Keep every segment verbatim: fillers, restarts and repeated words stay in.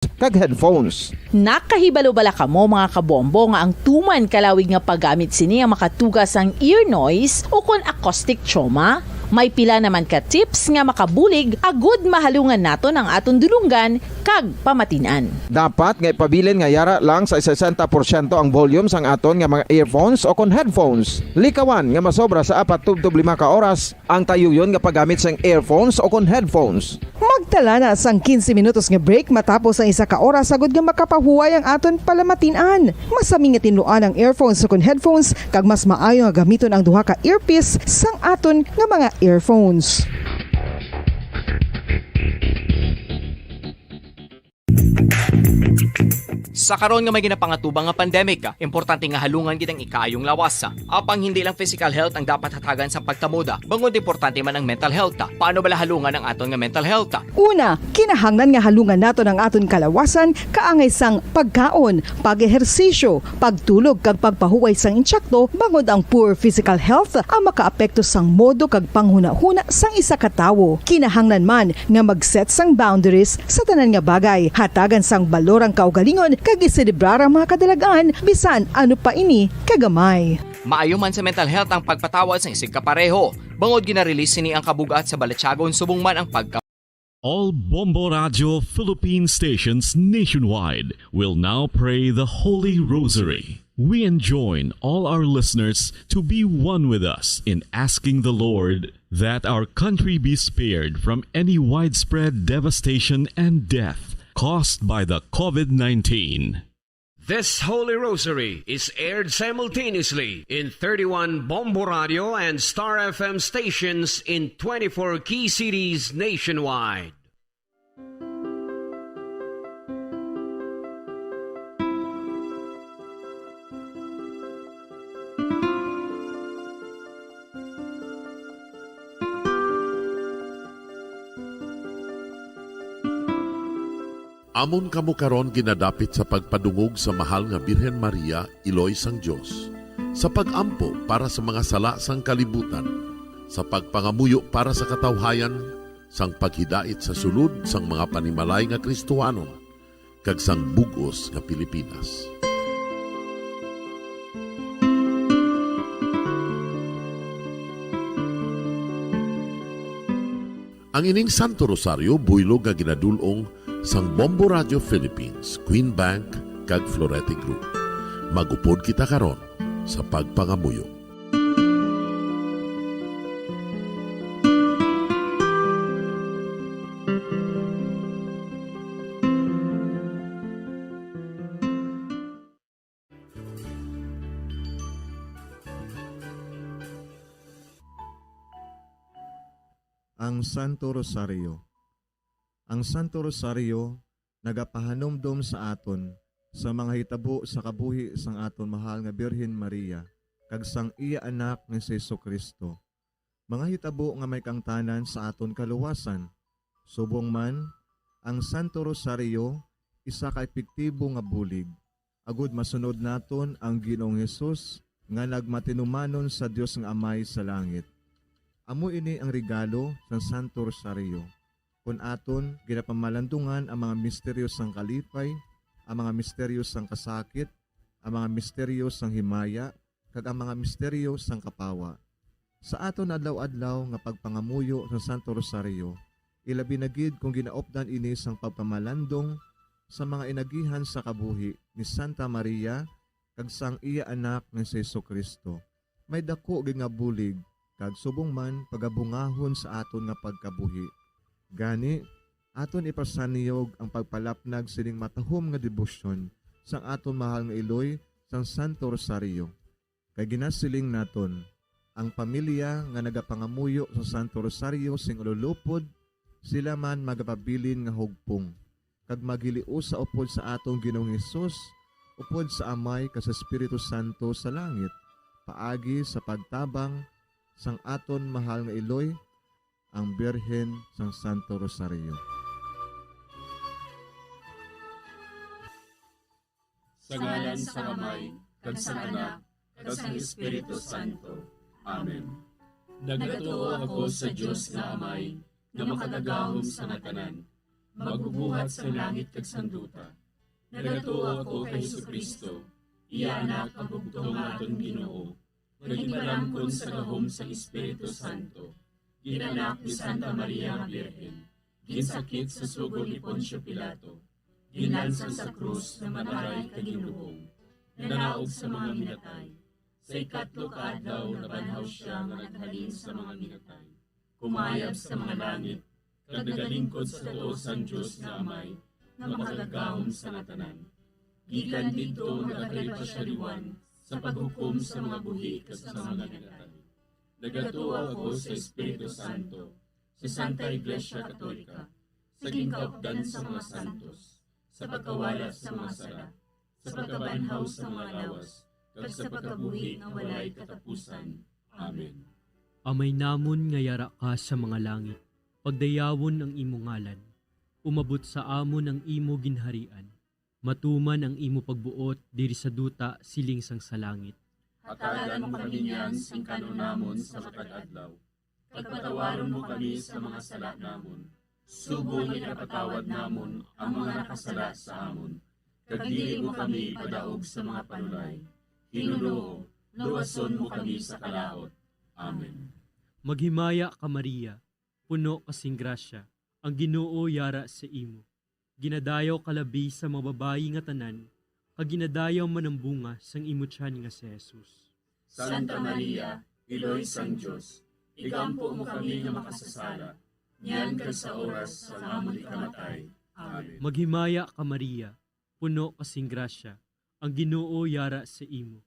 kag headphones. Nakahibalo bala kamo, mga kabombo, nga ang tuman ka lawig nga paggamit sini ang makatuga sang ear noise ukon acoustic trauma? May pila naman ka tips nga makabulig agud mahalungan naton ang aton dulonggan kag pamatin-an. Dapat nga ipabilin nga yara lang sa sesenta porsyento ang volume sang aton nga mga earphones ukon headphones. Likawan nga masobra sa apat tubtob lima ka oras ang tayuyon nga paggamit sang earphones ukon headphones. Magtala na sang quince minutos nga break matapos ang isa ka oras agud nga makapahuway ang aton palamatin-an. Mas sami nga tinluan ang earphones ukon headphones, kag mas maayo nga gamiton ang duha ka earpiece sang aton nga mga earphones. Sa karon nga may ginapangatubang nga pandemic, importante nga halungan gid ang ikaayong lawas. Apang hindi lang physical health ang dapat hatagan sang pagtamod, bangod importante man ang mental health. Paano bala halungan ang aton nga mental health? Una, kinahanglan nga halungan naton ang aton kalawasan kaangay sang pagkaon, pag-ehersisyo, pagtulog kag pagpahuway sang intsakto, bangod ang poor physical health ang makaapekto sang modo kag panghunahuna sang isa ka tawo. Kinahanglan man nga mag-set sang boundaries sa tanan nga bagay, hatagan sang balor ang kaugalingon kag iselebrar ang mga kadalag-an bisan ano pa ini kagamay. Maayo man sa mental health ang pagpatawad sang isigkapareho, bangod gina-release sini ang kabug-at sa balatyagon subong man ang pagka All Bombo Radio Philippine stations nationwide will now pray the Holy Rosary. We enjoin all our listeners to be one with us in asking the Lord that our country be spared from any widespread devastation and death caused by the COVID nineteen. This Holy Rosary is aired simultaneously in thirty-one Bombo Radio and Star F M stations in twenty-four key cities nationwide. Amon kamo karon ginadapit sa pagpadungog sa Mahal nga Birhen Maria, Iloy sang Dios, sa pag-ampo para sa mga sala sang kalibutan, sa pagpangamuyo para sa katawhayan, sang paghidait sa sulod sang mga panimalay nga Kristohanon, kag sang bug-os nga Pilipinas. Ang ining Santo Rosario buylog nga ginadul-ong sang Bombo Radio Philippines, Queen Bank, kag Florete Group. Mag-upod kita karon sa pagpangamuyo. Ang Santo Rosario. Ang Santo Rosario nagapahanumdom sa aton sa mga hitabo sa kabuhi sang aton mahal nga Birhen Maria kag sang iya Anak nga si Jesu-Cristo, mga hitabo nga may kaangtanan sa aton kaluwasan. Subong man, ang Santo Rosario isa ka epektibo nga bulig agud masunod naton ang Ginoong Hesus nga nagmatinumanon sa Dios nga Amay sa langit. Amo ini ang regalo sang Santo Rosario, kon aton ginapamalandungan ang mga misteryo sang kalipay, ang mga misteryo sang kasakit, ang mga misteryo sang himaya, kag ang mga misteryo sang kapawa. Sa aton adlaw-adlaw nga pagpangamuyo sa Santo Rosario, ilabi na gid kon ginaupdan ini sang pagpamalandong sa mga inagihan sa kabuhi ni Santa Maria kag sang iya Anak nga si Jesu-Cristo, may daku gid nga bulig kag subong man pagabungahon sa aton nga pagkabuhi. Gani, aton ipasaniyog ang pagpalapnag sining matahom nga debosyon sang aton mahal nga iloy sang Santo Rosario. Kay ginasiling naton, ang pamilya nga nagapangamuyo sa Santo Rosario sing ululupod, sila man magapabilin nga hugpong, kag maghiliusa upod sa aton Ginoong Hesus, upod sa Amay kag sa Espiritu Santo sa langit, paagi sa pagtabang sang aton mahal nga iloy, ang Birhen sang Santo Rosario. Sa ngalan sang Amay, kag sang Anak, kag sang Espiritu Santo. Amen. Nagatuo ako sa Dios nga Amay, nga makagagahom sa nga tanan. magbubuhat sang langit kag sang duta. Nagatuo ako kay Jesu-Cristo, iya Anak, ang bugtong nga aton Ginoo, nga ginpalamkon sa gahom sang Espiritu Santo, ginanak ni Santa Maria nga Birhen, ginsakit sa sugo ni Poncio Pilato, ginlansang sa krus, namatayi kag ginlubong, nanaog sa mga minatay. Sa ikatlo ka adlaw nabanhaw sia nga naghalin sa mga minatay, kumayab sa mga langit, kag nagalingkod sa tuo sang Dios nga Amay, nga makagagahom sa nga tanan. Gikan didto nagakari pa sia liwat sa paghukom sa mga buhi kag sa mga minatay. Nagatuo ako sa Espiritu Santo, sa Santa Iglesia Katolika, sa ginkaupdan sa mga santos, sa pagkawala sa mga sala, sa pagkabanhaw sa mga lawas, kag sa pagkabuhi nga walay katapusan. Amen. Amay namon nga yara ka sa mga langit, pagdayawon ang imo ngalan. Umabot sa amon ang imo ginharian. Matuman ang imo pagbuot diri sa duta siling sang sa langit. Hatagan mo kami niyan sing kan-on namon sa matag adlaw. Kag patawaron mo kami sa mga sala namon, subong nga ginapatawad namon ang mga nakasala sa amon. Kag dili mo kami ipadaog sa mga panulay. Hinunoo, luwason mo kami sa kalaut. Amen. Maghimaya ka, Maria, puno ka sing grasya, ang Ginoo yara sa imo. Ginadayaw ka labi sa mga babayi nga tanan, kag ginadayaw man ang bunga sang imo tiyan nga si Jesus. Santa Maria, Iloy sang Dios, igampo mo kami nga makasasala, niyan kag sa oras sang amon ikamatay. Amen. Maghimaya ka, Maria, puno ka sing grasya, ang Ginoo yara sa imo.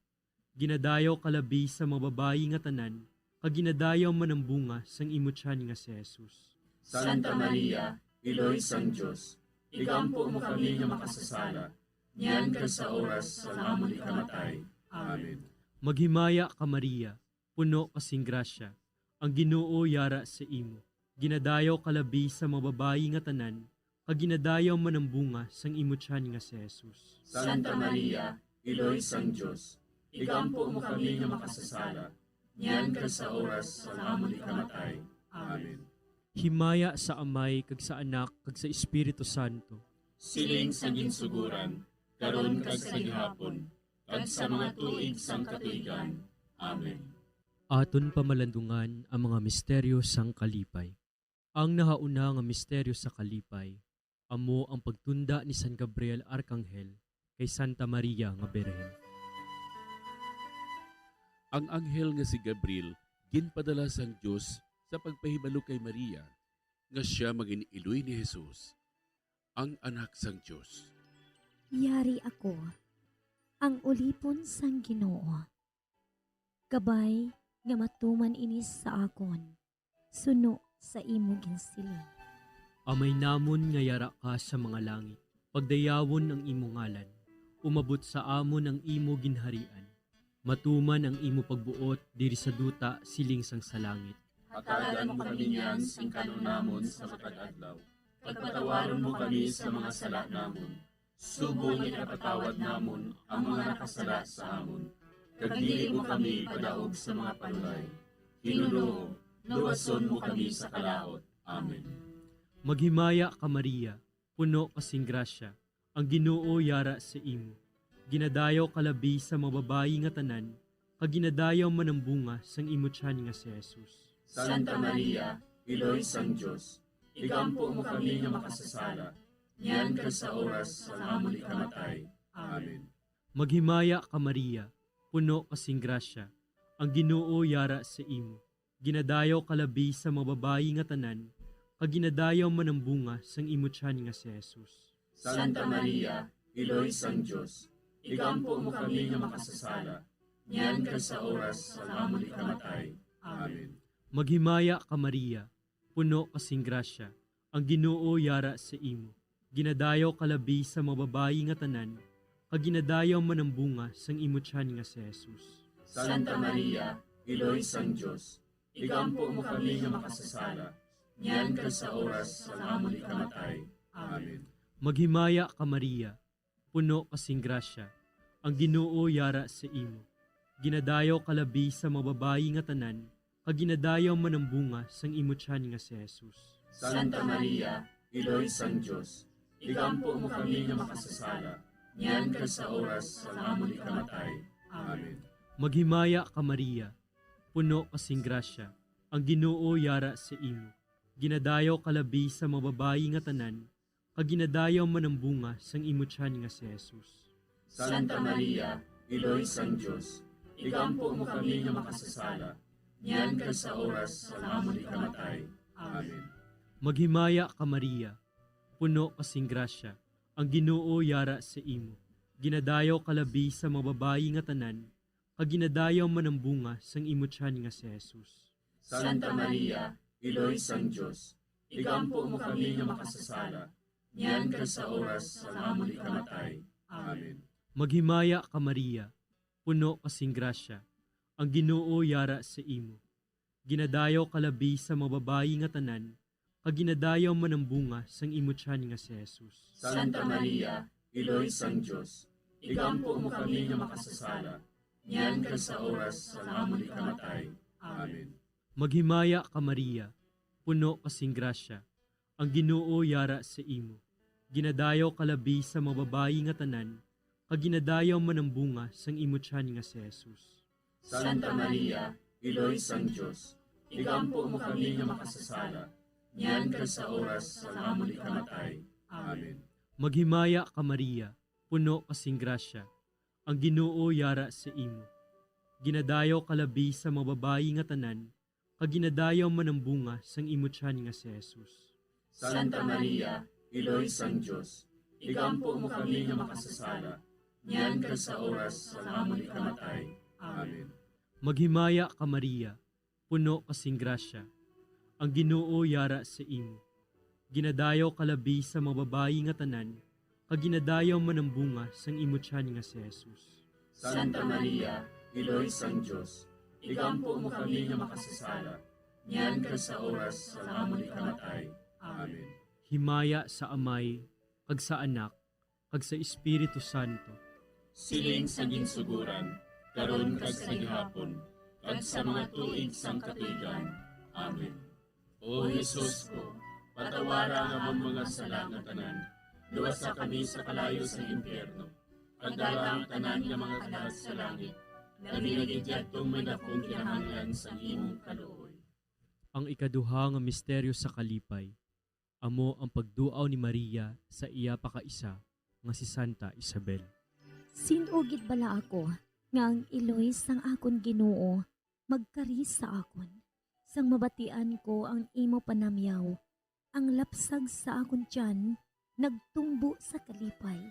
Ginadayaw ka labi sa mga babayi nga tanan, kag ginadayaw man ang bunga sang imo tiyan nga si Jesus. Santa Maria, Iloy sang Dios, igampo mo kami nga makasasala, niyan kag sa oras sang amon ikamatay. Amen. Maghimaya ka, Maria, puno ka sing grasya, ang Ginoo yara sa imo. Ginadayaw ka labi sa mga babayi nga tanan, kag ginadayaw man ang bunga sang imo tiyan nga si Jesus. Santa Maria, Iloy sang Dios, igampo mo kami nga makasasala, niyan kag sa oras sang amon ikamatay. Amen. Himaya sa Amay, kag sa Anak, kag sa Espiritu Santo. Siling sa ginsuguran, karon kag sa gihapon, kag sa mga tuig sang katuigan. Amen. Aton pamalandungan ang mga misteryo sang kalipay. Ang nahauna nga misteryo sa kalipay amo ang pagtunda ni San Gabriel Arkanghel kay Santa Maria nga Birhen. Ang anghel nga si Gabriel ginpadala sang Dios sa pagpahibalo kay Maria nga sia magin-iloy ni Jesus, ang Anak sang Dios. Yari ako, ang ulipon sang Ginoo. Kabay nga matuman ini sa akon, suno sa imo ginsiling. Amay namon nga yara ka sa mga langit, pagdayawon ang imo ngalan. Umabot sa amon ang imo ginharian. Matuman ang imo pagbuot diri sa duta siling sang sa langit. Hatagan mo kami niyan sing kan-on namon sa matag adlaw. Kag patawaron mo kami sa mga sala namon, subong nga ginapatawad namon ang mga nakasala sa amon. Kag dili mo kami ipadaog sa mga panulay. Hinunoo, luwason mo kami sa kalaut. Amen. Maghimaya ka, Maria, puno ka sing grasya, ang Ginoo yara sa imo. Ginadayaw ka labi sa mga babayi nga tanan, kag ginadayaw man ang bunga sang imo tiyan nga si Jesus. Santa Maria, Iloy sang Dios, igampo mo kami nga makasasala, niyan kag sa oras sang amon ikamatay. Amen. Maghimaya ka, Maria, puno ka sing grasya, ang Ginoo yara sa imo. Ginadayaw ka labi sa mga babayi nga tanan, kag ginadayaw man ang bunga sang imo tiyan nga si Jesus. Santa Maria, Iloy sang Dios, igampo mo kami nga makasasala, niyan kag sa oras sang amon ikamatay. Amen. Maghimaya ka, Maria, puno ka sing grasya, ang Ginoo yara sa imo. Ginadayaw ka labi sa mga babayi nga tanan, kag ginadayaw man ang bunga sang imo tiyan nga si Jesus. Santa Maria, Iloy sang Dios, igampo mo kami nga makasasala, niyan kag sa oras sang amon ikamatay. Amen. Maghimaya ka, Maria, puno ka sing grasya, ang Ginoo yara sa imo. Ginadayaw ka labi sa mga babayi nga tanan, kag ginadayaw man ang bunga sang imo tiyan nga si Jesus. Santa Maria, Iloy sang Dios, igampo mo kami nga makasasala, niyan kag sa oras sang amon ikamatay. Amen. Maghimaya ka, Maria, puno ka sing grasya, ang Ginoo yara sa imo. Ginadayaw ka labi sa mga babayi nga tanan, kag ginadayaw man ang bunga sang imo tiyan nga si Jesus. Santa Maria, Iloy sang Dios, igampo mo kami nga makasasala, niyan kag sa oras sang amon ikamatay. Amen. Maghimaya ka, Maria, puno ka sing grasya, ang Ginoo yara sa imo. Ginadayaw ka labi sa mga babayi nga tanan, kag ginadayaw man ang bunga sang imo tiyan nga si Jesus. Santa Maria, Iloy sang Dios, igampo mo kami nga makasasala, niyan kag sa oras sang amon ikamatay. Amen. Maghimaya ka, Maria, puno ka sing grasya, ang Ginoo yara sa imo. Ginadayaw ka labi sa mga babayi nga tanan, kag ginadayaw man ang bunga sang imo tiyan nga si Jesus. Santa Maria, Iloy sang Dios, igampo mo kami nga makasasala, niyan kag sa oras sang amon ikamatay. Amen. Maghimaya ka, Maria, puno ka sing grasya, ang Ginoo yara sa imo. Ginadayaw ka labi sa mga babayi nga tanan, kag ginadayaw man ang bunga sang imo tiyan nga si Jesus. Santa Maria, Iloy sang Dios, igampo mo kami nga makasasala, niyan kag sa oras sang amon ikamatay. Amen. Maghimaya ka, Maria, puno ka sing grasya, ang Ginoo yara sa imo. Ginadayaw ka labi sa mga babayi nga tanan, kag ginadayaw man ang bunga sang imo tiyan nga si Jesus. Santa Maria, Iloy sang Dios, igampo mo kami nga makasasala, niyan kag sa oras sang amon ikamatay. Amen. Maghimaya ka, Maria, puno ka sing grasya, ang Ginoo yara sa imo. Ginadayaw ka labi sa mga babayi nga tanan, kag ginadayaw man ang bunga sang imo tiyan nga si Jesus. Santa Maria, Iloy sang Dios, igampo mo kami nga makasasala, niyan kag sa oras sang amon ikamatay. Amen. Himaya sa Amay, kag sa Anak, kag sa Espiritu Santo. Siling sa ginsuguran, karon kag sa gihapon, kag sa mga tuig sang katuigan. Amen. O Jesus ko, patawara ang amon mga sala nga tanan, luwasa kami sa kalayo sa impyerno, pagdala ang tanan nga mga kalag sa langit, labi na gid yadtong may dakong kinahanglan sa imong kaluoy. Ang ikaduha nga misteryo sa kalipay, amo ang pagduaw ni Maria sa iya pakaisa nga si Santa Isabel. Sin-o gid bala ako nga ang iloy sang akon Ginoo magkari sa akon, sang mabatian ko ang imo panamyaw, ang lapsag sa akon tiyan nagtumbo sa kalipay.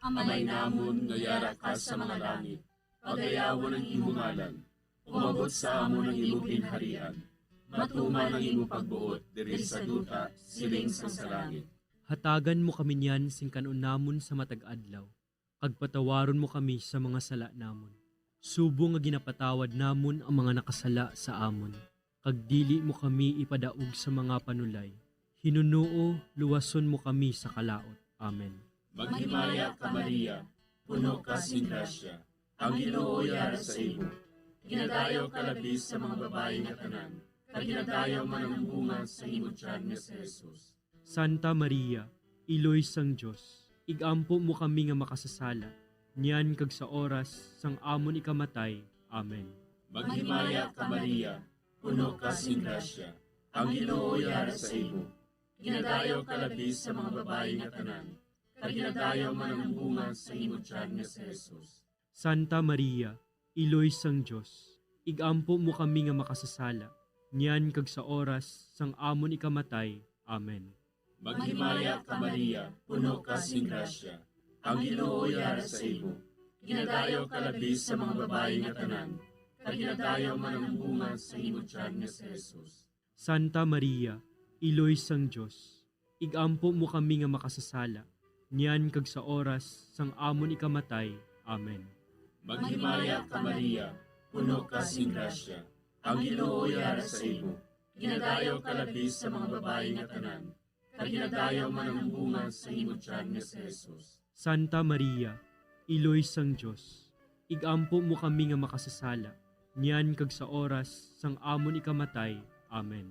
Amay namon nga yara ka sa mga langit, pagayawon ang imo ngalan. Umabot sa amon ang imo ginharian. Matuman ang imo pagbuot diri sa duta, siling sang sa langit. Hatagan mo kami niyan sing kan-on namon sa matag adlaw, kag patawaron mo kami sa mga sala namon, subong nga ginapatawad namon ang mga nakasala sa amon, kag dili mo kami ipadaog sa mga panulay. Hinunoo, luwason mo kami sa kalaut. Amen. Maghimaya ka, Maria, puno ka sing grasya, ang Ginoo yara sa imo. Ginadayaw ka labi sa mga babayi nga tanan, kag ginadayaw man ang bunga sa imo tiyan nga si Jesus. Santa Maria, Iloy sang Dios, igampo mo kami nga makasasala, niyan kag sa oras sang amon ikamatay. Amen. Maghimaya ka, Maria, puno ka sing grasya, ang Ginoo yara sa imo. Ginadayaw ka labi sa mga babayi nga tanan, kag ginadayaw man ang bunga sa imo tiyan nga si Jesus. Santa Maria, Iloy sang Dios, igampo mo kami nga makasasala, niyan kag sa oras sang amon ikamatay. Amen. Maghimaya ka, Maria, puno ka sing grasya, ang Ginoo yara sa imo. Ginadayaw ka labi sa mga babayi nga tanan, kag ginadayaw man ang bunga sa imo tiyan nga si Jesus. Santa Maria, Iloy sang Dios, igampo mo kami nga makasasala, niyan kag sa oras sang amon ikamatay. Amen. Maghimaya ka, Maria, puno ka sing grasya, ang Ginoo yara sa imo. Ginadayaw ka labi sa mga babayi nga tanan, kag ginadayaw man ang bunga sa imo tiyan nga si Jesus. Santa Maria, Iloy sang Dios, igampo mo kami nga makasasala, niyan kag sa oras sang amon ikamatay. Amen.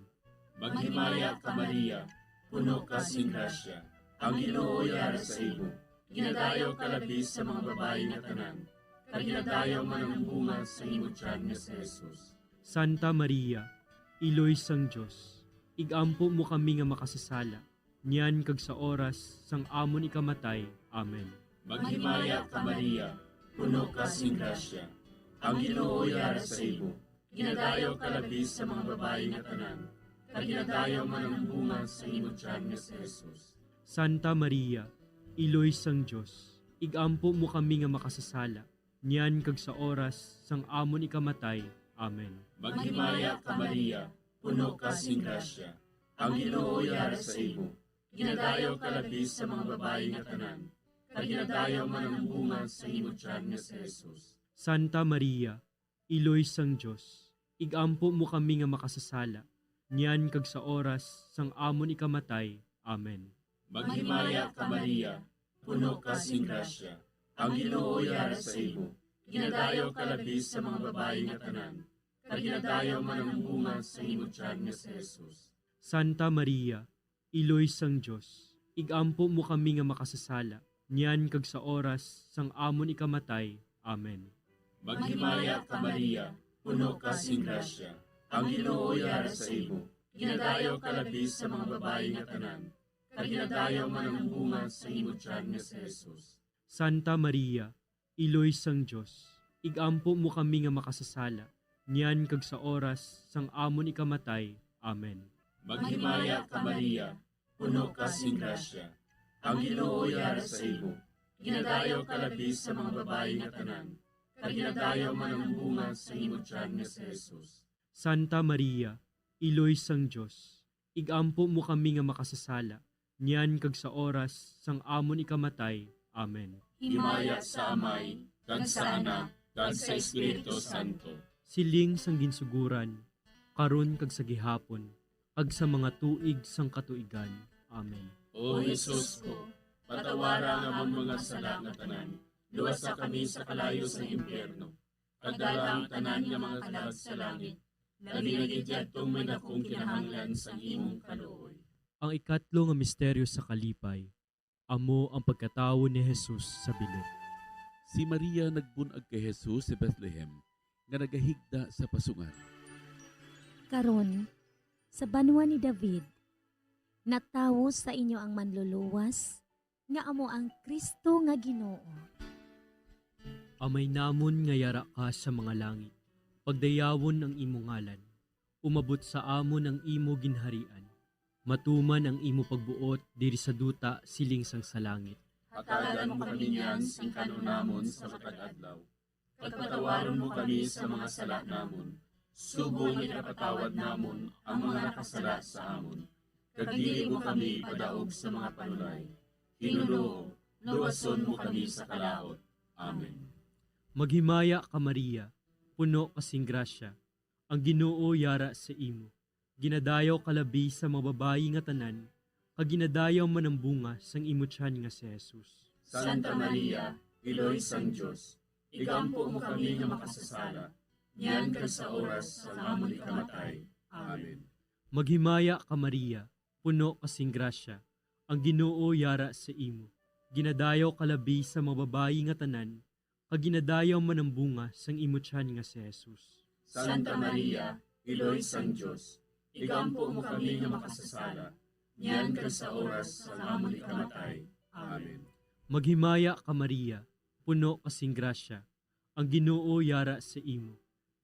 Maghimaya ka, Maria, puno ka sing grasya, ang Ginoo yara sa imo. Ginadayaw ka labi sa mga babayi nga tanan, kag ginadayaw man ang bunga sa imo tiyan nga si Jesus. Santa Maria, Iloy sang Dios, ig-ampo mo kami nga makasasala, niyan kag sa oras sang amon ikamatay. Amen. Maghimaya ka, Maria, puno ka sing grasya, ang Ginoo yara sa imo. Ginadayaw ka labi sa mga babayi nga tanan, kag ginadayaw man ang bunga sa imo tiyan nga si Jesus. Santa Maria, Iloy sang Dios, ig-ampo mo kami nga makasasala, niyan kag sa oras sang amon ikamatay. Amen. Maghimaya ka, Maria, puno ka sing grasya, ang Ginoo yara sa imo. Ginadayaw ka labi sa mga babayi nga tanan, kag ginadayaw man ang bunga sa imo tiyan nga si Jesus. Santa Maria, Iloy sang Dios, ig-ampo mo kami nga makasasala, niyan kag sa oras sang amon ikamatay. Amen. Maghimaya ka, Maria, puno ka sing grasya, ang Ginoo yara sa imo. Ginadayaw ka labi sa mga babayi nga tanan, kag ginadayaw man ang bunga sa imo tiyan nga si Jesus. Santa Maria, Iloy sang Dios, ig-ampo mo kami nga makasasala, niyan kag sa oras sang amon ikamatay. Amen. Maghimaya ka, Maria, puno ka sing grasya, ang Ginoo yara sa imo. Ginadayaw ka labi sa mga babayi nga tanan, kag ginadayaw man ang bunga sa imo tiyan nga si Jesus. Santa Maria, Iloy sang Dios, ig-ampo mo kami nga makasasala, niyan kag sa oras sang amon ikamatay. Amen. Maghimaya ka, Maria, puno ka sing grasya, ang Ginoo yara sa imo. Ginadayaw ka labi sa mga babayi nga tanan, kag ginadayaw man ang bunga sa imo tiyan nga si Jesus. Santa Maria, Iloy sang Dios, ig-ampo mo kami nga makasasala, niyan kag sa oras sang amon ikamatay. Amen. Himaya sa Amay, kag sa Anak, kag sa Espiritu Santo. Siling sang ginsuguran, karon kag sa gihapon, kag sa mga tuig sang katuigan. Amen. O Jesus ko, patawara ang amon mga sala nga tanan, luwasa kami sa kalayo sang impyerno, kag dala ang tanan nga mga kalag sa langit, labi na gid yadtong may dakong kinahanglan sang imong kaluoy. Ang ikatlo nga misteryo sa kalipay, amo ang pagkatawo ni Jesus sa bilog. Si Maria nagbun-ag kay Jesus sa Bethlehem, nga nagahigda sa pasungan. Karon, sa banwa ni David, natawo sa inyo ang Manluluwas, nga amo ang Cristo nga Ginoo. Amay namon nga yara ka sa mga langit, pagdayawon ang imo ngalan. Umabot sa amon ang imo ginharian. Matuman ang imo pagbuot diri sa duta siling sang sa langit. Hatagan mo kami niyan sing kan-on namon sa matag adlaw. Kag patawaron mo kami sa mga sala namon, subong nga ginapatawad namon ang mga nakasala sa amon. Kag dili mo kami ipadaog sa mga panulay. Hinunoo, luwason mo kami sa kalaut. Amen. Maghimaya ka, Maria, puno ka sing grasya, ang Ginoo yara sa imo. Ginadayaw ka labi sa mga babayi nga tanan, kag ginadayaw man ang bunga sang imo tiyan nga si Jesus. Santa Maria, Iloy sang Dios, igampo mo kami nga makasasala, niyan kag sa oras sang amon ikamatay. Amen. Maghimaya ka, Maria, puno ka sing grasya, ang Ginoo yara sa imo. Ginadayaw ka labi sa mga babayi nga tanan, kag ginadayaw man ang bunga sang imo tiyan nga si Jesus. Santa Maria, Iloy sang Dios, igampo mo kami nga makasasala, niyan kag sa oras sang amon ikamatay. Amen. Maghimaya ka, Maria, puno ka sing grasya, ang Ginoo yara sa imo.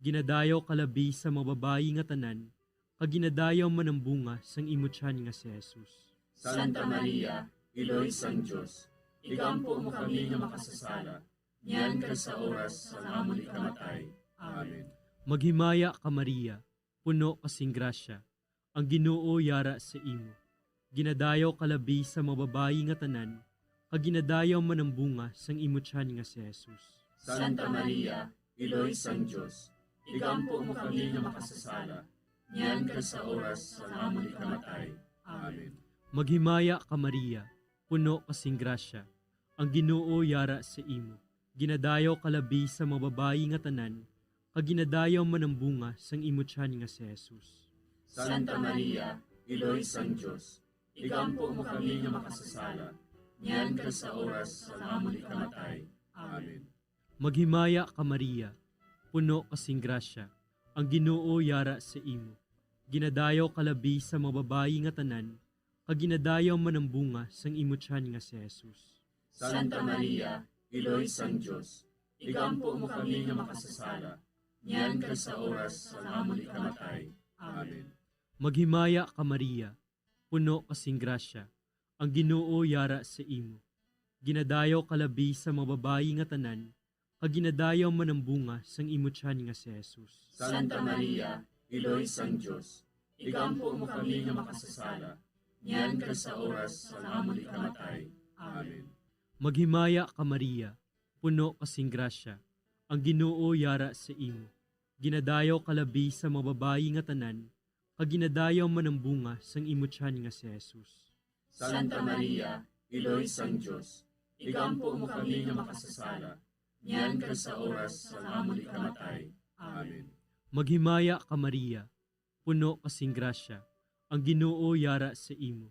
Ginadayaw ka labi sa mga babayi nga tanan, kag ginadayaw man ang bunga sang imo tiyan nga si Jesus. Santa Maria, Iloy sang Dios, igampo mo kami nga makasasala, niyan kag sa oras sang amon ikamatay. Amen. Maghimaya ka, Maria, puno ka sing grasya, ang Ginoo yara sa imo. Ginadayaw ka labi sa mga babayi nga tanan, kag ginadayaw man ang bunga sang imo tiyan nga si Jesus. Santa Maria, Iloy sang Dios, igampo mo kami nga makasasala, niyan kag sa oras sang amon ikamatay. Amen. Maghimaya ka, Maria, puno ka sing grasya, ang Ginoo yara sa imo. Ginadayaw ka labi sa mga babayi nga tanan, kag ginadayaw man ang bunga sang imo tiyan nga si Jesus. Santa Maria, Iloy sang Dios, igampo mo kami nga makasasala, niyan kag sa oras sang amon ikamatay. Amen. Maghimaya ka, Maria, puno ka sing grasya, ang Ginoo yara sa imo. Ginadayaw ka labi sa mga babayi nga tanan, kag ginadayaw man ang bunga sang imo tiyan nga si Jesus. Santa Maria, Iloy sang Dios, igampo mo kami nga makasasala, niyan kag sa oras sang amon ikamatay. Amen. Maghimaya ka, Maria, puno ka sing grasya, ang Ginoo yara sa imo. Ginadayaw ka labi sa mga babayi nga tanan, kag ginadayaw man ang bunga sang imo tiyan nga si Jesus. Santa Maria, Iloy sang Dios, igampo mo kami nga makasasala, niyan kag sa oras sang amon ikamatay. Amen. Maghimaya ka, Maria, puno ka sing grasya, ang Ginoo yara sa imo. Ginadayaw ka labi sa mga babayi nga tanan, kag ginadayaw man ang bunga sang imo tiyan nga si Jesus. Santa Maria, Iloy sang Dios, igampo mo kami nga makasasala, niyan kag sa oras sang amon ikamatay. Amen. Maghimaya ka, Maria, puno ka sing grasya, ang Ginoo yara sa imo.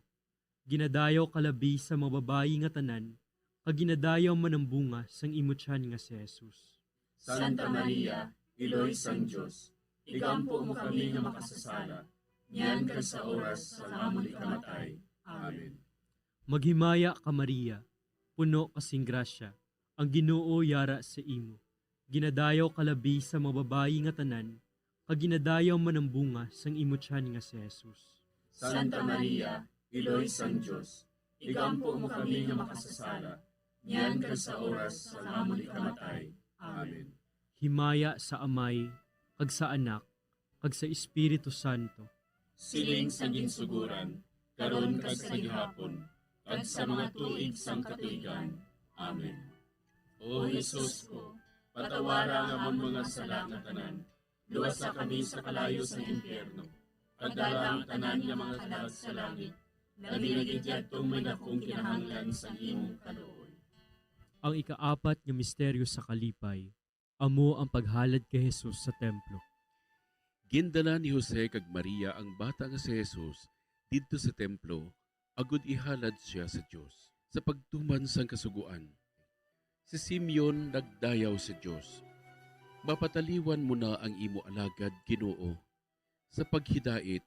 Ginadayaw ka labi sa mga babayi nga tanan, kag ginadayaw man ang bunga sang imo tiyan nga si Jesus. Santa Maria, Iloy sang Dios, igampo mo kami nga makasasala, niyan kag sa oras sang amon ikamatay. Amen. Maghimaya ka, Maria, puno ka sing grasya, ang Ginoo yara sa imo. Ginadayaw ka labi sa mga babayi nga tanan, kag ginadayaw man ang bunga sang imo tiyan nga si Jesus. Santa Maria, Iloy sang Dios, igampo mo kami nga makasasala, niyan kag sa oras sang amon ikamatay. Amen. Himaya sa Amay, kag sa Anak, kag sa Espiritu Santo. Siling sa ginsuguran, karon kag sa gihapon, kag sa mga tuig sang katuigan. Amen. O Jesus ko, patawara ang amon mga sala nga tanan, luwasa kami sa kalayo sa impyerno, pagdala ang tanan nga mga kalag sa langit, labi na gid yadtong may dakong kinahanglan sang imong kaluoy. Ang ikaapat nga misteryo sa kalipay, amo ang paghalad kay Jesus sa templo. Gindala ni Jose kag Maria ang bata nga si Jesus didto sa templo, agod ihalad sia sa Dios. Sa pagtuman sang Kasugoan, si Simeon nagdayaw sa Dios, "Mapataliwan mo na ang imo alagad, Ginoo, sa paghidait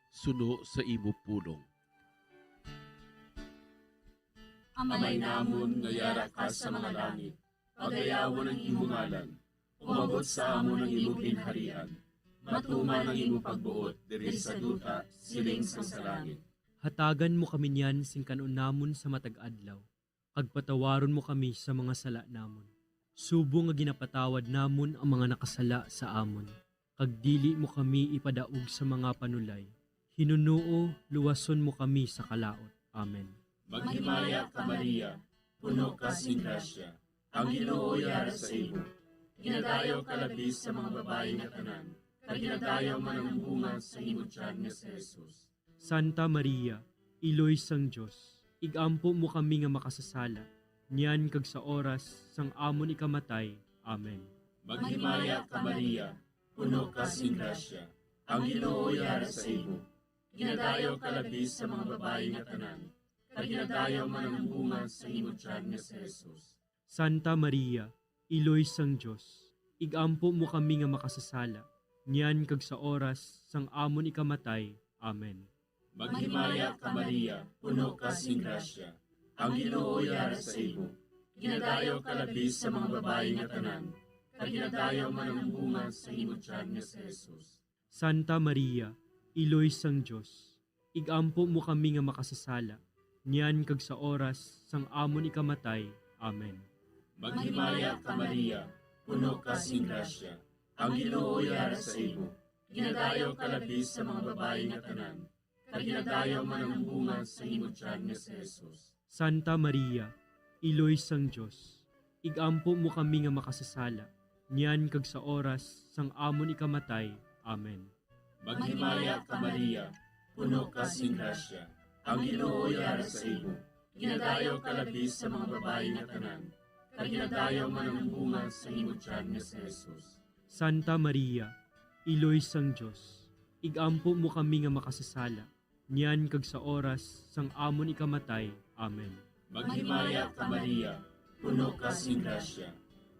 suno sa imo pulong." Amay namon nga yara ka sa mga langit, pagayawon ang imo ngalan. Umabot sa amon ang imo ginharian. Matuman ang imo pagbuot diri sa duta, siling sang sa langit. Hatagan mo kami niyan sing kan-on namon sa matag adlaw, kag patawaron mo kami sa mga sala namon, subong nga ginapatawad namon ang mga nakasala sa amon, kag dili mo kami ipadaog sa mga panulay. Hinunoo, luwason mo kami sa kalaut. Amen. Maghimaya ka, Maria, puno ka sing grasya, ang Ginoo yara sa imo. Ginadayaw ka labi sa mga babayi nga tanan, kag ginadayaw man ang bunga sa imo tiyan nga si Jesus. Santa Maria, Iloy sang Dios, igampo mo kami nga makasasala, niyan kag sa oras sang amon ikamatay. Amen. Maghimaya ka, Maria, puno ka sing grasya, ang Ginoo yara sa imo. Ginadayaw ka labi sa mga babayi nga tanan, kag ginadayaw man ang bunga sa imo tiyan nga si Jesus. Santa Maria, Iloy sang Dios, igampo mo kami nga makasasala, niyan kag sa oras sang amon ikamatay. Amen. Maghimaya ka, Maria, puno ka sing grasya, ang Ginoo yara sa imo. Ginadayaw ka labi sa mga babayi nga tanan, kag ginadayaw man ang bunga sa imo tiyan nga si Jesus. Santa Maria, Iloy sang Dios, igampo mo kami nga makasasala, niyan kag sa oras sang amon ikamatay. Amen. Maghimaya ka, Maria, puno ka sing grasya, ang Ginoo yara sa imo. Ginadayaw ka labi sa mga babayi nga tanan, kag ginadayaw man ang bunga sa imo tiyan nga si Jesus. Santa Maria, Iloy sang Dios, igampo mo kami nga makasasala, niyan kag sa oras sang amon ikamatay. Amen. Maghimaya ka, Maria, puno ka sing grasya, ang Ginoo yara sa imo. Ginadayaw ka labi sa mga babayi nga tanan, kag ginadayaw man ang bunga sa imo tiyan nga si Jesus. Santa Maria, Iloy sang Dios, igampo mo kami nga makasasala, niyan kag sa oras sang amon ikamatay. Amen. Maghimaya ka, Maria, puno ka sing grasya.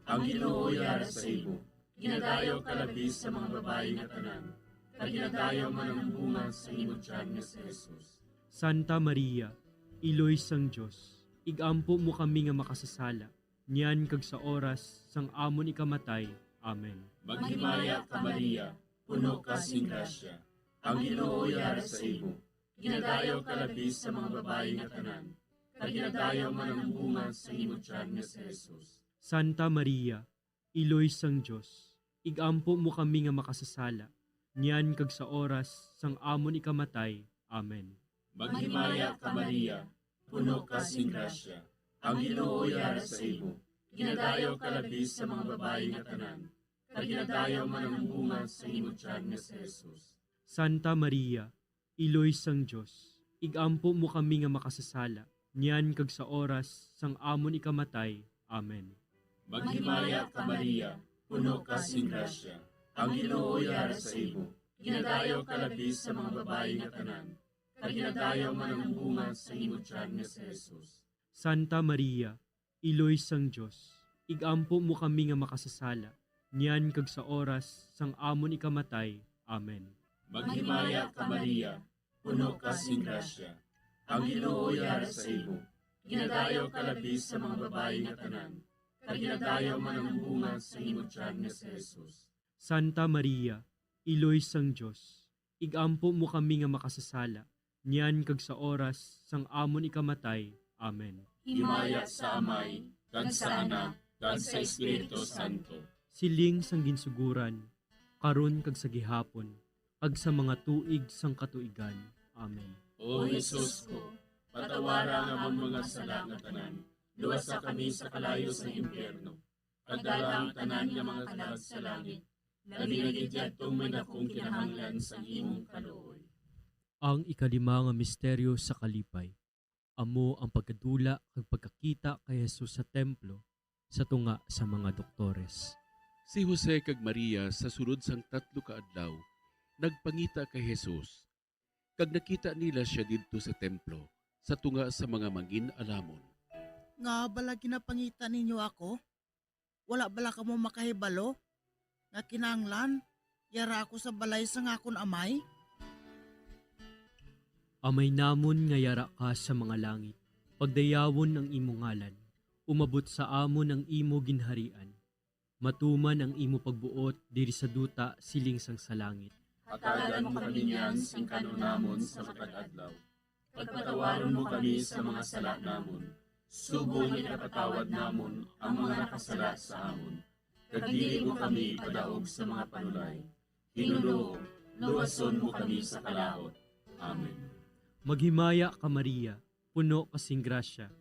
Ang Ginoo yara sa imo. Ginadayaw ka labi sa mga babayi nga tanan, kag ginadayaw man ang bunga sa imo tiyan nga si Jesus. Santa Maria, Iloy sang Dios, igampo mo kami nga makasasala, niyan kag sa oras sang amon ikamatay. Amen. Maghimaya ka, Maria, puno ka sing grasya. Ang Ginoo yara sa imo. Ginadayaw ka labi sa mga babayi nga tanan, kag ginadayaw man ang bunga sa imo tiyan nga si Jesus. Santa Maria, Iloy sang Dios, igampo mo kami nga makasasala, niyan kag sa oras sang amon ikamatay. Amen. Maghimaya ka, Maria, puno ka sing grasya. Ang Ginoo yara sa imo. Ginadayaw ka labi sa mga babayi nga tanan, kag ginadayaw man ang bunga sa imo tiyan nga si Jesus. Santa Maria, Iloy sang Dios, igampo mo kami nga makasasala, niyan kag sa oras sang amon ikamatay. Amen. Maghimaya ka, Maria, puno ka sing grasya. Ang Ginoo yara sa imo. Ginadayaw ka labi sa mga babayi nga tanan, kag ginadayaw man ang bunga sa imo tiyan nga si Jesus. Santa Maria, Iloy sang Dios, igampo mo kami nga makasasala, niyan kag sa oras sang amon ikamatay. Amen. Maghimaya ka, Maria, puno ka sing grasya. Ang Ginoo yara sa imo. Ginadayaw ka labi sa mga babayi nga tanan, kag ginadayaw man ang bunga sa imo tiyan nga si Jesus. Santa Maria, Iloy sang Dios, igampo mo kami nga makasasala, niyan kag sa oras sang amon ikamatay. Amen. Himaya sa Amay, kag sa Anak, kag sa Espiritu Santo. Siling sang ginsuguran, karon kag sa gihapon, kag sa mga tuig sang katuigan. Amen. O Jesus ko, patawara ang amon mga sala nga tanan, luwasa kami sa kalayo sang impyerno, kag dala ang tanan nga mga kalag sa langit, labi na gid yadtong may dakong kinahanglan sang imong kaluoy. Ang ikalima nga misteryo sa kalipay, amo ang pagkadula kag pagkakita kay Jesus sa templo sa tunga sa mga doktores. Si Jose kag Maria sa sulod sang tatlo ka adlaw nagpangita kay Jesus, kag nakita nila sia didto sa templo sa tunga sa mga mangin-alamon. Ngaa bala ginapangita ninyo ako? Wala bala kamo makahibalo nga kinahanglan yara ako sa balay sang akon Amay? Amay namon nga yara ka sa mga langit, pagdayawon ang imo ngalan, umabot sa amon ang imo ginharian, matuman ang imo pagbuot diri sa duta siling sang sa langit. Hatagan mo kami niyan sing kan-on namon sa matag adlaw. Pagpatawaron mo kami sa mga sala namon, subong nga ginapatawad namon ang mga nakasala sa amon. Kag dili mo kami ipadaog sa mga panulay. Ginoo, luwason mo kami sa kalaut. Amen. Maghimaya ka, Maria, puno ka sing grasya.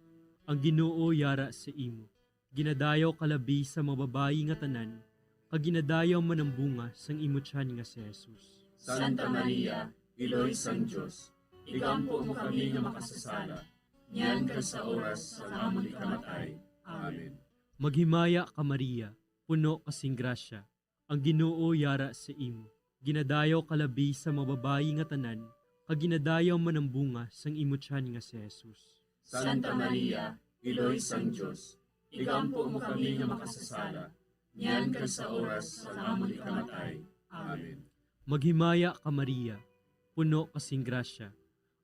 Ang Ginoo yara sa imo. Ginadayaw ka labi sa mga babayi nga tanan, kag ginadayaw man ang bunga sang imo tiyan nga si Jesus. Santa Maria, Iloy sang Dios, igampo mo kami nga makasasala, niyan kag sa oras sang amon ikamatay. Amen. Maghimaya ka, Maria, puno ka sing grasya, ang Ginoo yara sa imo. Ginadayaw ka labi sa mga babayi nga tanan, kag ginadayaw man ang bunga sang imo tiyan nga si Jesus. Santa Maria, Iloy sang Dios, igampo mo kami nga makasasala, niyan kag sa oras sang amon ikamatay. Amen. Maghimaya ka, Maria, puno ka sing grasya,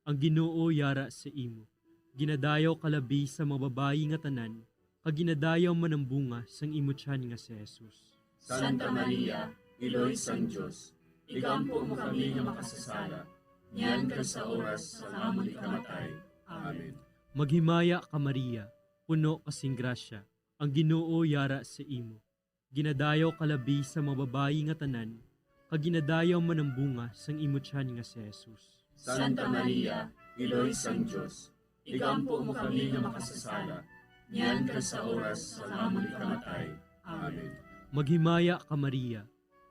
ang Ginoo yara sa imo. Ginadayaw ka labi sa mga babayi nga tanan, kag ginadayaw man ang bunga sang imo tiyan nga si Jesus. Santa Maria, Iloy sang Dios, igampo mo kami nga makasasala, niyan kag sa oras sang amon ikamatay. Amen. Maghimaya ka, Maria, puno ka sing grasya, ang Ginoo yara sa imo. Ginadayaw ka labi sa mga babayi nga tanan, kag ginadayaw man ang bunga sang imo tiyan nga si Jesus. Santa Maria, Iloy sang Dios, igampo mo kami nga makasasala, niyan kag sa oras sang amon ikamatay. Amen. Maghimaya ka, Maria,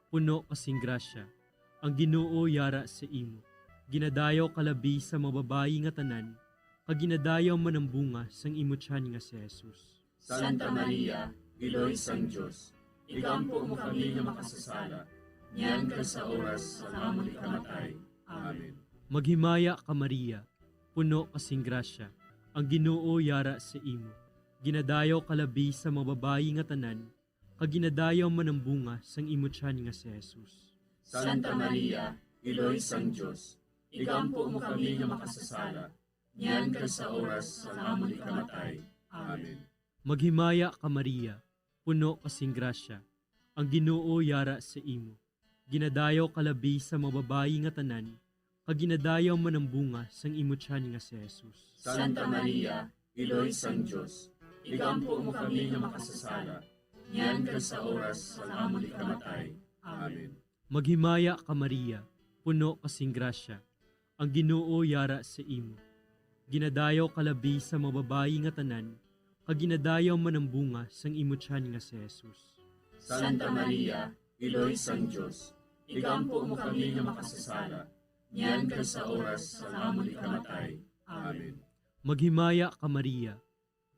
puno ka sing grasya, ang Ginoo yara sa imo. Ginadayaw ka labi sa mga babayi nga tanan, kag ginadayaw man ang bunga sang imo tiyan nga si Jesus. Santa Maria, Iloy sang Dios, igampo mo kami nga makasasala, niyan kag sa oras sang amon ikamatay. Amen. Maghimaya ka, Maria, puno ka sing grasya, ang Ginoo yara sa imo. Ginadayaw ka labi sa mga babayi nga tanan, kag ginadayaw man ang bunga sang imo tiyan nga si Jesus. Santa Maria, Iloy sang Dios, igampo mo kami nga makasasala, niyan kag sa oras sang amon ikamatay. Amen. Maghimaya ka, Maria, puno ka sing grasya, ang Ginoo yara sa imo. Ginadayaw ka labi sa mga babayi nga tanan, kag ginadayaw man ang bunga sang imo tiyan nga si Jesus. Santa Maria, Iloy sang Dios, igampo mo kami nga makasasala, niyan kag sa oras sang amon ikamatay. Amen. Maghimaya ka, Maria, puno ka sing grasya, ang Ginoo yara sa imo. Ginadayaw ka labi sa mga babayi nga tanan, kag ginadayaw man ang bunga sang imo tiyan nga si Jesus. Santa Maria, Iloy sang Dios, igampo mo kami nga makasasala, niyan kag sa oras sang amon ikamatay. Amen. Maghimaya ka, Maria,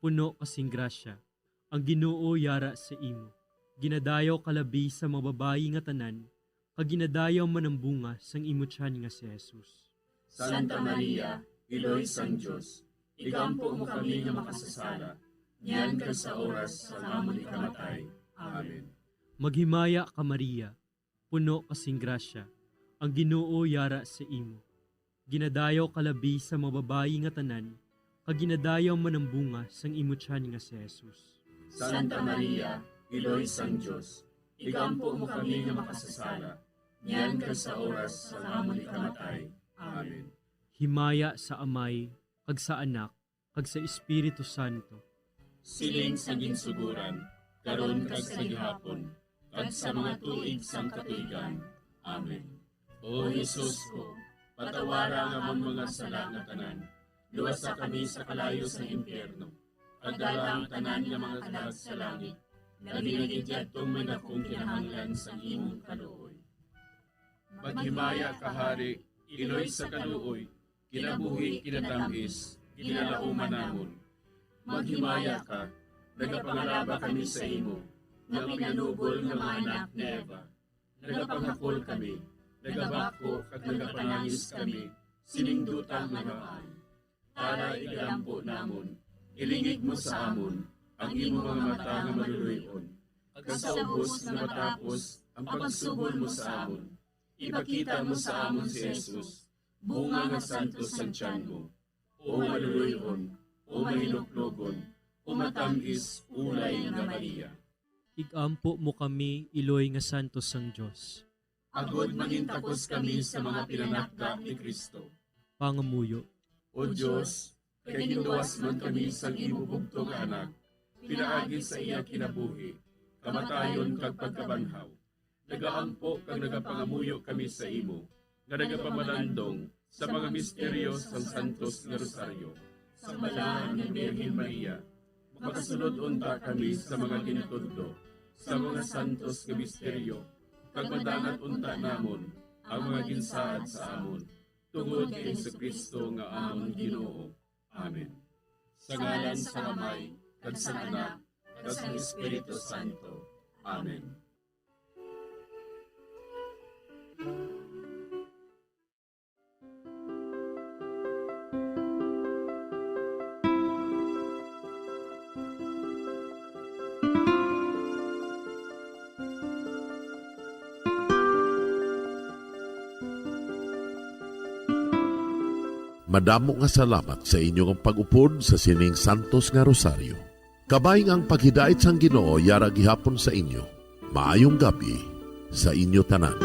puno ka sing grasya, ang Ginoo yara sa imo. Ginadayaw ka labi sa mga babayi nga tanan, kag ginadayaw man ang bunga sang imo tiyan nga si Jesus. Santa Maria, Iloy sang Dios, igampo mo kami nga makasasala, niyan kag sa oras sang amon ikamatay. Amen. Maghimaya ka, Maria, puno ka sing grasya, ang Ginoo yara sa imo. Ginadayaw ka labi sa mga babayi nga tanan, kag ginadayaw man ang bunga sang imo tiyan nga si Jesus. Santa Maria, Iloy sang Dios, igampo mo kami nga makasasala, niyan kag sa oras sang amon ikamatay. Amen. Himaya sa Amay, kag sa Anak, kag sa Espiritu Santo. Siling sa ginsugoran, karon kag sa gihapon, kag sa mga tuig sang katuigan. Amen. O Jesus ko, patawara ang amon mga sala nga tanan, luwasa kami sa kalayo sang impyerno, kag dala ang tanan nga mga kalag sa langit, labi na gid yadtong may dakong kinahanglan sang imong kaluoy. Maghimaya ka, Hari, Iloy sa kaluoy, kinabuhi, kinatam-is, ginalauman namon. Maghimaya ka, nagapangalaba kami sa imo, nga pinanubol nga mga anak ni Eva. Nagapangakol kami, nagabako kag nagapanangis kami, sining duta nga nabaan. Tara, igalampo namon, ilingig mo sa amon ang imo mga mata nga maluloy-on, kag sa ubos nga matapos ang pagsugol mo sa amon, ipakita mo sa amon si Jesus, bunga nga santos sang tiyan mo. O maluloy-on, o mahinuklogon, o matam-is ulay nga Maria. Igampo mo kami, iloy nga santos sang Dios. Agod mangintakos kami sa mga pinanakda ni Cristo. Pangamuyo. O Dios, kay ginluwas man kami sang imo bugtong nga Anak, pinaagi sa iya kinabuhi, kamatayon, kag pagkabanhaw, nagaampo kag nagapangamuyo kami sa imo, nga nagapamalandong sa mga misteryo sang santos nga rosaryo. Sa Balaan nga Birhen Maria, makasulod unta kami sa mga ginatudlo sa mga santos nga misteryo, kag madangat unta namon ang mga ginsaad sa amon, tungod kay Jesu-Cristo nga amon Ginoo. Amen. Sa ngalan sang Amay, kag sang Anak, kag sang Espiritu Santo. Amen. Madamo nga salamat sa inyo nga pag-upod sa sining santos nga rosaryo. Kabay nga ang paghidait sang Ginoo yara gihapon sa inyo. Maayong gab-i sa inyo tanan.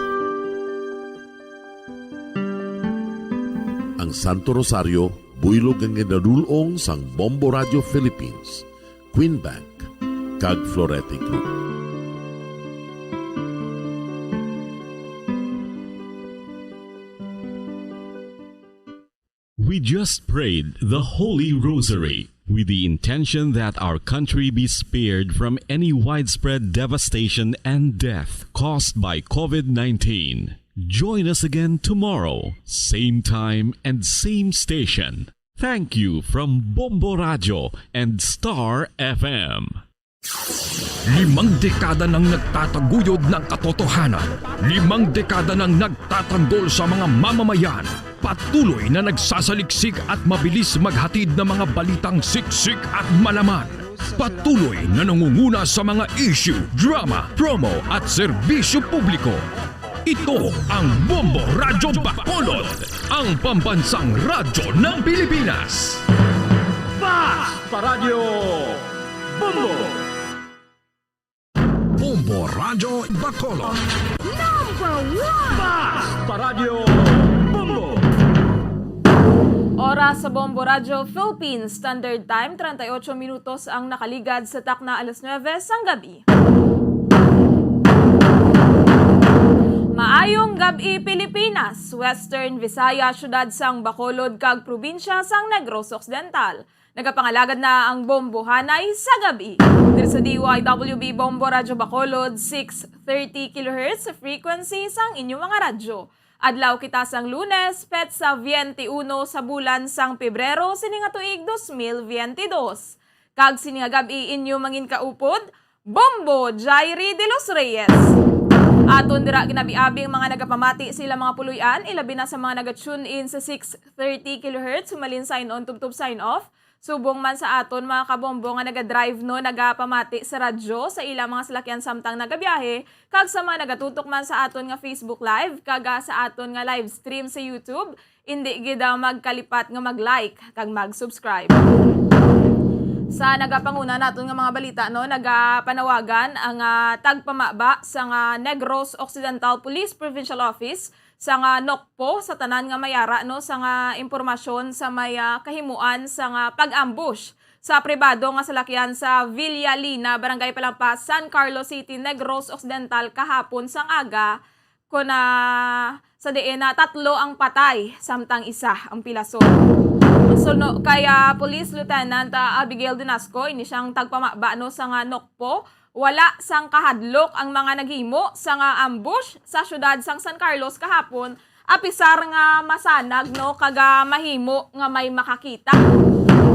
Ang Santo Rosario, buylog nga ginadul-ong sang Bombo Radio Philippines, Queen Bank, kag Florete Group. We just prayed the Holy Rosary with the intention that our country be spared from any widespread devastation and death caused by covid nineteen. Join us again tomorrow, same time and same station. Thank you from Bombo Radio and Star F M. Limang dekada nang nagtataguyod ng katotohanan. Limang dekada nang nagtatanggol sa mga mamamayan. Patuloy na nagsasaliksik at mabilis maghatid ng mga balitang siksik at malaman. Patuloy na nangunguna sa mga issue, drama, promo at serbisyo publiko. Ito ang Bombo Radyo Bacolod, ang pambansang radyo ng Pilipinas. Basta Radyo Bombo! Bombo Radyo Bacolod. Number one! Basta Radyo Bombo! Oras sa Bombo Radyo Philippines Standard Time, treinta y ocho minutos ang nakaligad sa takna alas nuebe sang gabi. Maayong gab-i, Pilipinas, Western Visayas, siyudad sang Bacolod kag probinsya sang Negros Occidental. Nagapangalagad na ang Bombohanay sa gabi. Diri sa D Y W B Bombo Radyo Bacolod, six thirty kilohertz frequency sang inyong mga radyo. Adlaw kita sang Lunes, petsa twenty-uno sa bulan sang Pebrero sini nga tuig dos mil veintidós. Kag sini nga gab-i inyo mangin kaupod, Bombo Jairi de los Reyes. Aton dira ginabiabi ang mga nagapamati sa ilang mga puloy-an, ilabi na sa mga naga-tune in sa six thirty kilohertz, humalin sign on tubtob sign off. Subong man sa aton mga kabombo nga naga-drive, no, nagapamati sa radyo sa ilang mga salakyan samtang nagabiyahe, kag sa mga nagatutok man sa aton nga Facebook Live, kag, ah, sa aton nga live stream sa YouTube, indi gid, ah, magkalipat nga mag-like kag mag-subscribe. Sa nagapanguna naton nga mga balita, no, nagapanawagan ang, ah, tagpamaba sa nga Negros Occidental Police Provincial Office sa nga NOCPO sa tanan nga mayara, no, sa nga impormasyon sa may, ah, kahimuan sa nga pag-ambush sa pribado nga salakyan sa Villalina, Barangay Palampas, San Carlos City, Negros Occidental, kahapon sang aga, kon, ah, sa diin na tatlo ang patay, samtang isa ang pilason. Suno kay, ah, Police Lieutenant, ah, Abigail Dinasco, ini siyang tagpamaba, no, sa nga NOCPO, wala sang kahadlok ang mga naghimo sa nga ambush sa siyudad sang San Carlos kahapon, apisar nga masanag, no, kag, ah, mahimo nga may makakita.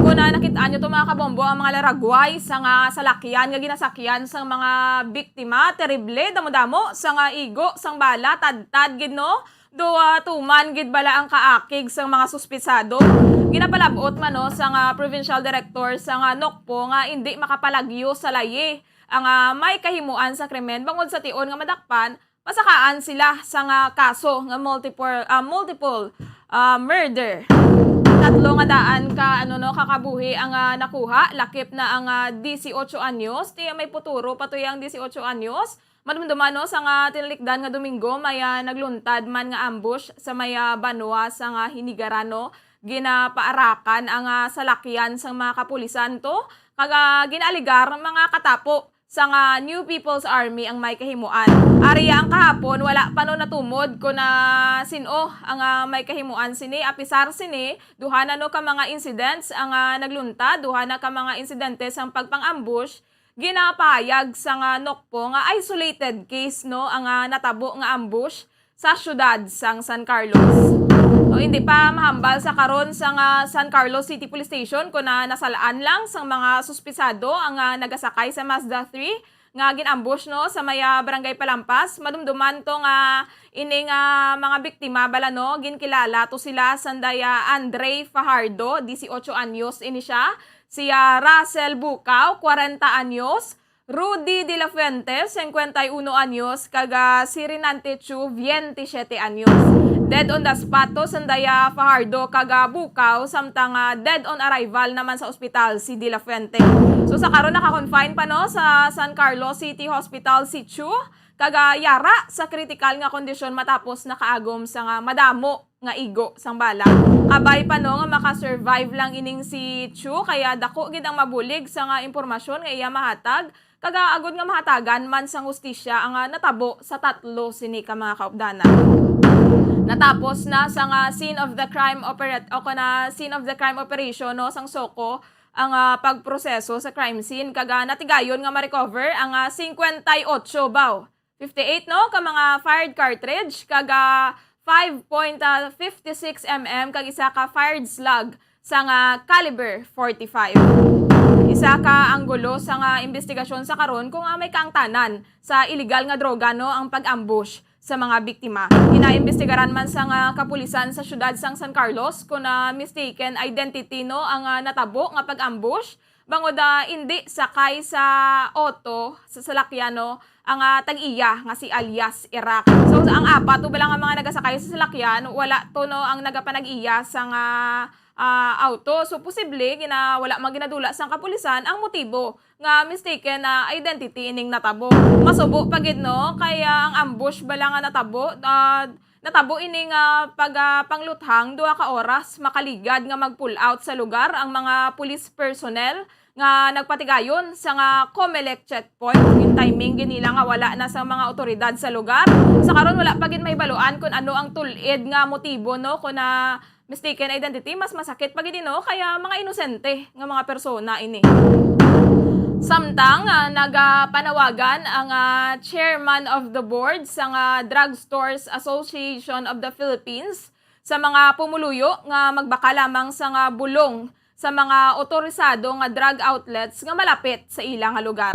Kon, ah, nakit-an nyo to, mga kabombo, ang mga laragway sa nga salakyan nga ginasakyan sang mga biktima, terrible, damo-damo sa nga igo sang bala, tadtad gid, no? Do, ah, tuman gid bala ang kaakig sang mga suspitsado. Ginapalab-ot man, no, sa nga provincial director sa nga NOCPO nga indi makapalagyo sa layi ang, ah, may kahimuan sa krimen bangod sa tion nga madakpan, masakaan sila sa nga kaso nga multiple, ah, multiple, ah, murder. Tatlo nga daan ka, ano, no, ka kabuhi ang, ah, nakuha, lakip na ang, ah, disiotso anyos, ti may puturo pa to yang disiotso anyos. Madumduman, no, sa nga tinalikdan nga Domingo, may, ah, nagluntad man nga ambush sa may, ah, banwa sa nga Hinigaran, no. Ginapaarakan ang, ah, salakyan sang mga kapulisan to, kag, ah, ginaaligar mga katapo sa nga New People's Army ang may kahimuan. Ari ang kahapon, wala pa, no, natumod kon, ah, sin-o ang, ah, may kahimuan sini. Apisar sini, duha na, no, ka mga incidents ang, ah, nagluntad, duha na ka mga insidente sang pagpang-ambush. Ginapahayag sa nga NOCPO nga isolated case, no, ang, ah, natabo nga ambush sa siyudad sang San Carlos. O, hindi pa mahambal sa karon sa nga San Carlos City Police Station kon, ah, nasal-an lang sang mga suspitsado ang, ah, nagasakay sa Mazda three nga gin-ambush, no, sa may, ah, Barangay Palampas. Madumduman to nga ini nga mga biktima bala, no, ginkilala to sila sanday, ah, Andre Fajardo, disiotso anyos ini siya, si, ah, Russell Bukaw, kwarenta anyos, Rudy de la Fuente, cincuenta y uno anyos, kag, ah, si Renante Chu, veintisiete anyos. Dead on the spot to sanday, ah, Fajardo kag, ah, Bukaw, samtang, ah, dead on arrival naman sa ospital si De La Fuente. So, sa karon, naka-confine pa, no, sa San Carlos City Hospital si Chu, kag, ah, yara sa kritikal nga kondisyon matapos nakaagom sa nga madamo nga igo sang bala. Kabay pa, no, nga maka-survive lang ining si Chu, kaya dako gid ang mabulig sa nga impormasyon nga iya mahatag, kag, ah, agod nga mahatagan man sang hustisya ang, ah, natabo sa tatlo sini ka mga kaupdanan. Natapos na sa nga scene of the crime operat-, o kon, ah, scene of the crime operation, no, sang SOCO ang, ah, pagproseso sa crime scene, kag, ah, natigayon nga ma-recover ang, ah, cincuenta y ocho baw fifty-eight, no, ka mga fired cartridge, kag, ah, five point fifty-six M M kag isa ka fired slug sang, ah, caliber forty-five. Isa ka anggulo sang, ah, imbestigasyon sa karon kung, ah, may kaangtanan sa iligal nga droga, no, ang pag-ambush sa mga biktima. Ginaimbestigaran man sang, ah, kapulisan sa siyudad sang San Carlos kung, ah, mistaken identity, no, ang, ah, natabo nga pag-ambush, bangod, ah, indi sakay sa auto, sa salakyan, no, ang, ah, tag-iya nga si alias Iraq. So, ang apat to bala nga mga nagasakay sa salakyan, wala to, no, ang nagapanag-iya sang, ah, ah, auto. So, posible gina-, wala man ginadula sang kapulisan ang motibo nga mistaken na identity ining natabo. Masubo pa gid, no, kay, ah, ang ambush bala nga natabo, ah, natabo ini nga pag, ah, pangluthang duha ka oras makaligad nga mag-pull out sa lugar ang mga police personnel nga nagpatigayon sa nga Comelec checkpoint. Yung timing gid nila nga wala na sa mga otoridad sa lugar. Sa karon, wala pa gid mahibaluan kung ano ang tulid nga motibo, no, kung na mistaken identity, mas masakit pa gid, no, kaya mga inosente nga mga persona ini. Samtang, ah, nagapanawagan ang, ah, chairman of the board sa nga Drug Stores Association of the Philippines sa mga pumuluyo nga magbakal lamang sa nga bulong sa mga otorisado nga drug outlets nga malapit sa ila nga lugar.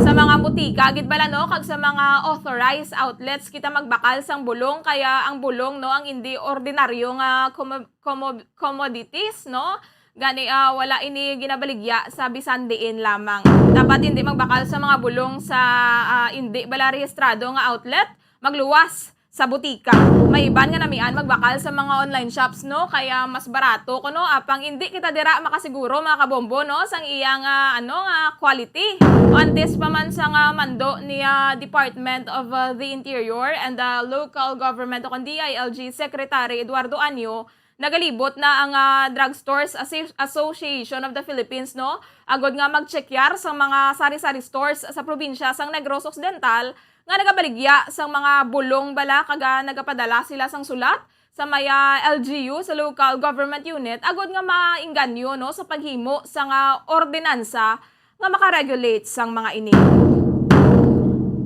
Sa mga butika gid bala, no, kag sa mga authorized outlets kita magbakal sang bulong, kaya ang bulong, no, ang indi ordinaryo nga commo-, commo-, commodities, no? Gani, ah, wala ini ginabaligya sa bisan diin lamang. Dapat indi magbakal sa mga bulong sa, ah, indi bala rehistrado nga outlet, magluwas sa butika. May iban nga namian magbakal sa mga online shops, no? Kaya mas barato kuno, apang indi kita dira makasiguro, mga kabombo, no, sang iya nga, ano, nga quality. Antes pa man sa nga mando ni, ah, Department of, ah, the Interior and the Local Government o kon D I L G Secretary Eduardo Anyo, nagalibot na ang, ah, Drug Stores Assi-, Association of the Philippines, no, agod nga magtsekyar sa mga sari-sari stores sa probinsya sang Negros Occidental nga nagabaligya sang mga bulong bala, kag, ah, nagapadala sila sang sulat sa may, ah, L G U, sa local government unit, agod nga maingganyo, no, sa paghimo sa nga ordinansa nga makaregulate sang mga ini.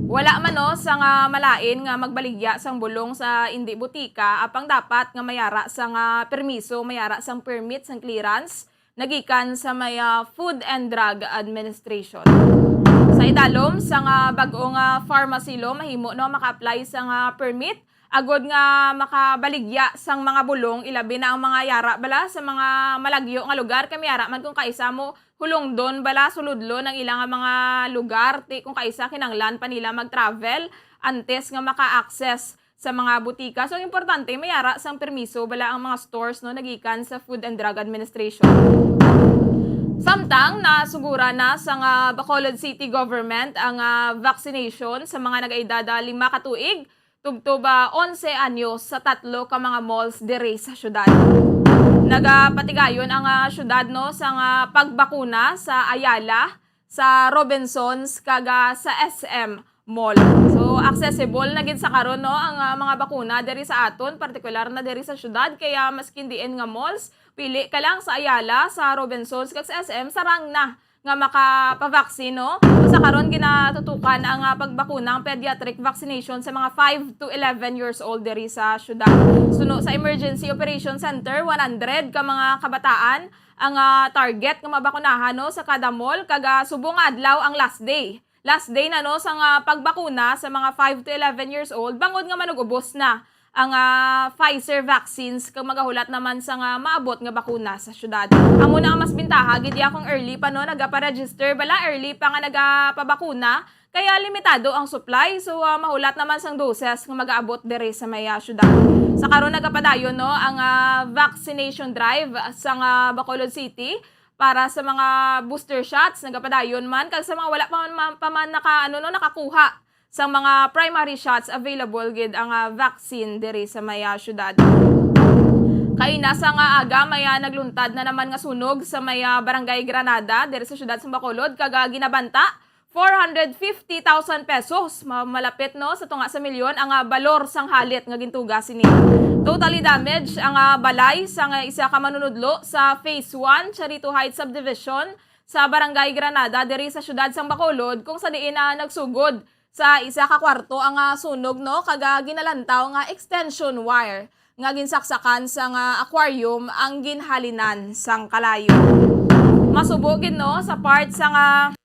Wala man, no, sa nga malain nga magbaligya sang bulong sa indi butika, apang dapat nga mayara sa nga permiso, mayara sang permit, sang clearance, nagikan sa may, ah, Food and Drug Administration. Sa idalom sa nga bag-o nga pharmacy law, mahimo, no, maka-apply sa nga permit agod nga makabaligya sang mga bulong, ilabi na ang mga yara bala sa mga malagyo nga lugar, kay mayara man kung kaisa mo hulongdon bala, suludlon ang ila nga mga lugar, ti kung kaisa kinahanglan pa nila mag-travel antes nga maka-access sa mga butika. So, ang importante, mayara sang permiso bala ang mga stores, no, nagikan sa Food and Drug Administration. Samtang nasuguran na sa nga Bacolod City Government ang, ah, vaccination sa mga nagaedad, ah, lima ka tuig tubtob, ah, onse anyos sa tatlo ka mga malls diri sa syudad. Nagapatigayon ang, ah, syudad, no, sa nga pagbakuna sa Ayala, sa Robinsons, kag, ah, sa S M Mall. So, accessible na gid sa karon, no, ang, ah, mga bakuna diri sa aton, partikular na diri sa syudad, kaya maskin diin nga malls, pili ka lang sa Ayala, sa Robinsons, kag sa S M, sarang na nga makapavaksin, no? Sa karon, ginatutukan ang, ah, pagbakuna ang pediatric vaccination sa mga five to eleven years old diri sa syudad. Suno sa Emergency Operation Center, one hundred ka mga kabataan ang, ah, target nga mabakunahan, no, sa kada mall, kag, ah, subong nga adlaw ang last day. Last day na, no, sa nga pagbakuna sa mga five to eleven years old, bangod nga manug-ubos na ang, ah, Pfizer vaccines, kag magahulat naman sa nga maabot nga bakuna sa syudad. Amo na ang mas bintaha gid iya kung early pa, no, nagaparegister bala, early pa nga nagapabakuna, kaya limitado ang supply. So, ah, mahulat naman sang doses nga magaabot diri sa may, ah, syudad. Sa karon nagapadayon, no, ang, ah, vaccination drive sa nga Bacolod City para sa mga booster shots, nagapadayon man, kag sa mga wala pa man, pa man naka, ano, no, nakakuha sang mga primary shots, available gid ang, ah, vaccine diri sa may, ah, syudad. Kaina sa nga aga, may, ah, nagluntad na naman nga sunog sa may, ah, Barangay Granada diri sa syudad sa Bacolod, kag, ah, ginabanta four hundred fifty thousand pesos, ma-, malapit, no, sa tunga sa milyon ang, ah, balor sang halit nga gintuga sini. Totally damaged ang, ah, balay sang, ah, isa ka manunudlo sa Phase one, Charito Heights Subdivision, sa Barangay Granada, diri sa syudad sang Bacolod, kung sa diin, ah, nagsugod sa isa ka kwarto ang, ah, sunog, no, kag, ah, ginalantaw nga extension wire nga ginsaksakan sang, ah, aquarium ang ginhalinan sang kalayo. Masubo gid, no, sa part sang, ah,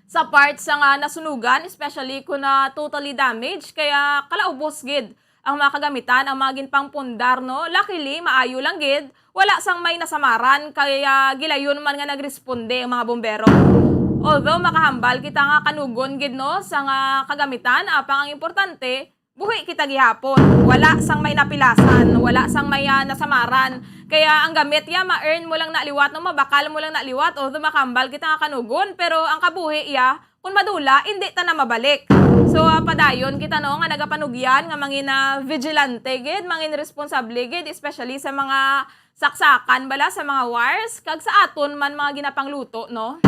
sa part sang, ah, nasunugan, especially kung na totally damaged, kaya kalaubos gid ang mga kagamitan, ang mga ginpangpundar, no. Luckily, maayo lang gid, wala sang may nasamaran, kaya gilayon man nga nagresponde ang mga bombero. Although makahambal kita nga kanugon gid, no, sang kagamitan, apang ang importante, buhi kita gihapon. Wala sang may napilasan, wala sang may, ah, nasamaran. Kaya ang gamit ya, ma-earn mo lang na liwat, no, mabakal mo lang na liwat, although makahambal kita nga kanugon, pero ang kabuhi ya, kung madula, hindi ta na mabalik. So, ah, padayon kita, no, nga nagapanugyan nga mangin, ah, vigilante gid, mangin responsable gid, especially sa mga saksakan bala sa mga wires, kag sa aton man mga ginapangluto, no?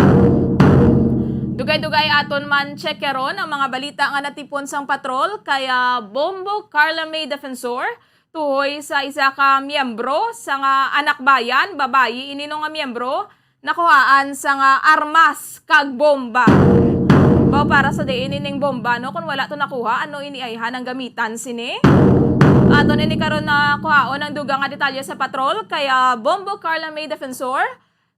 Dugay-dugay aton man tsekyaron ang mga balita nga natipon sang patrol kay, ah, Bombo Carla May Defensor tuhoy sa isa ka miyembro sang, ah, Anak Bayan, babayi ini, no, nga miyembro, nakuhaan sang, ah, armas kag bomba. Baw para sa diin ining bomba, no? Kung wala to nakuha, ano ini ayhan ang gamitan sini? Aton ini karon na kuhaon ang dugang nga detalye sa patrol kay, ah, Bombo Carla May Defensor.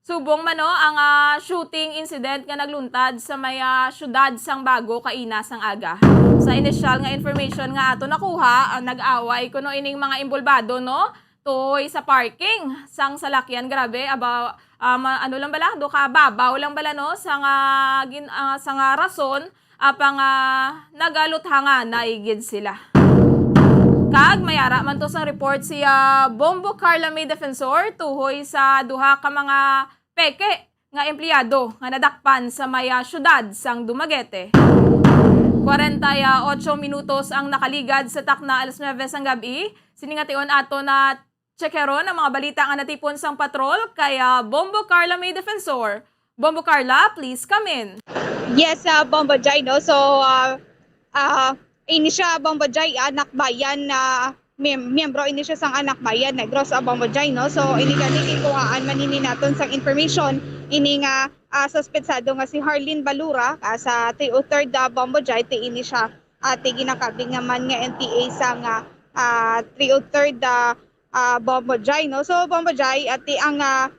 Subong man, no, ang, ah, shooting incident nga nagluntad sa may, ah, syudad sang Bago kaina sang aga. Sa inisyal nga information nga ato nakuha, ah, nag-away kuno ining mga imbolbado, no? Tuhoy sa parking sang salakyan. Grabe, aba, ah, ma-, ano lang bala, do ka babaw lang bala, no, sang, ah, gin-, ah, sang, ah, rason, apang, ah, nagaluthanganay gid sila. Kag may ara man to sang report si, ah, Bombo Carla May Defensor tuhoy sa duha ka mga peke nga empleyado nga nadakpan sa may, ah, syudad sang Dumaguete. Kwarenta y ocho minutos ang nakaligad sa takna alas nuebe sang gab-i. Sini nga tion ato na tsekyaron ang mga balita nga natipon sang patrol kay, ah, Bombo Carla May Defensor. Bombo Carla, please come in. Yes, ah, Bombo Jai, no? So, ah, ah, ini siya, Bombo Jai, Anak Bayan, ah, mem-, miyembro ini siya sang Anak Bayan Negros, ah, Bombo Jai, no? So, ini gani, ginkuhaan man ini naton sang information, ini nga, ah, suspetsado nga si Harlin Balura, ah, sa three oh third, ah, Bombo Jai, ti ini siya, ah, ti ginakabig naman nga N P A sang, ah, ah, three oh third, ah, ah, Bombo Jai, no? So, Bombo Jai, ati ang, ah,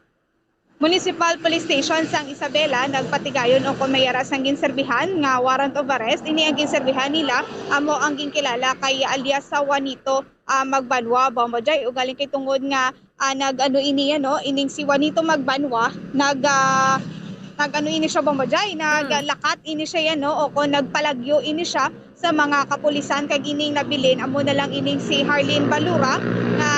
Municipal Police Station sang Isabela nagpatigayon o kon may ara sang ginserbihan nga warrant of arrest. Ini ang ginserbihan nila, amo ang ginkilala kay alias sa Juanito, ah, Magbanwa, Bombo Jai. Ugaling kay tungod nga, ah, nag-ano ini, ano, ining si Juanito Magbanwa, nag, ah, nag-ano ini siya, Bombo Jai, naglakat ini siya, yan, no? O kon nagpalagyo ini siya sa mga kapulisan, kag ining nabilin amo na lang ining si Harlin Balura, nga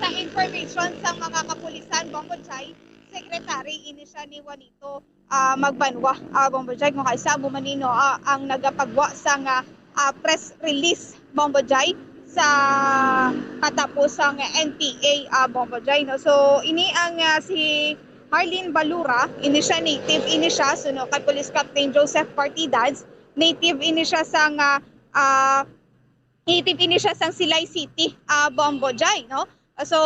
sa information sa mga kapulisan, Bombo Jai, secretary ini siya ni Juanito, ah, Magbanwa, ah, Bombo Jai, kung kaisa amo man nino, ah, ang nagapagwa sa nga, ah, press release, Bombo Jai, sa katapusang N P A, ah, Bombo Jai, no? So, ini ang, ah, si Harlin Balura, ini siya native, ini siya, suno kay Police Captain Joseph Partidas, native ini siya sa nga, ah, native ini siya sang Silay City, ah, Bombo Jai, no? So,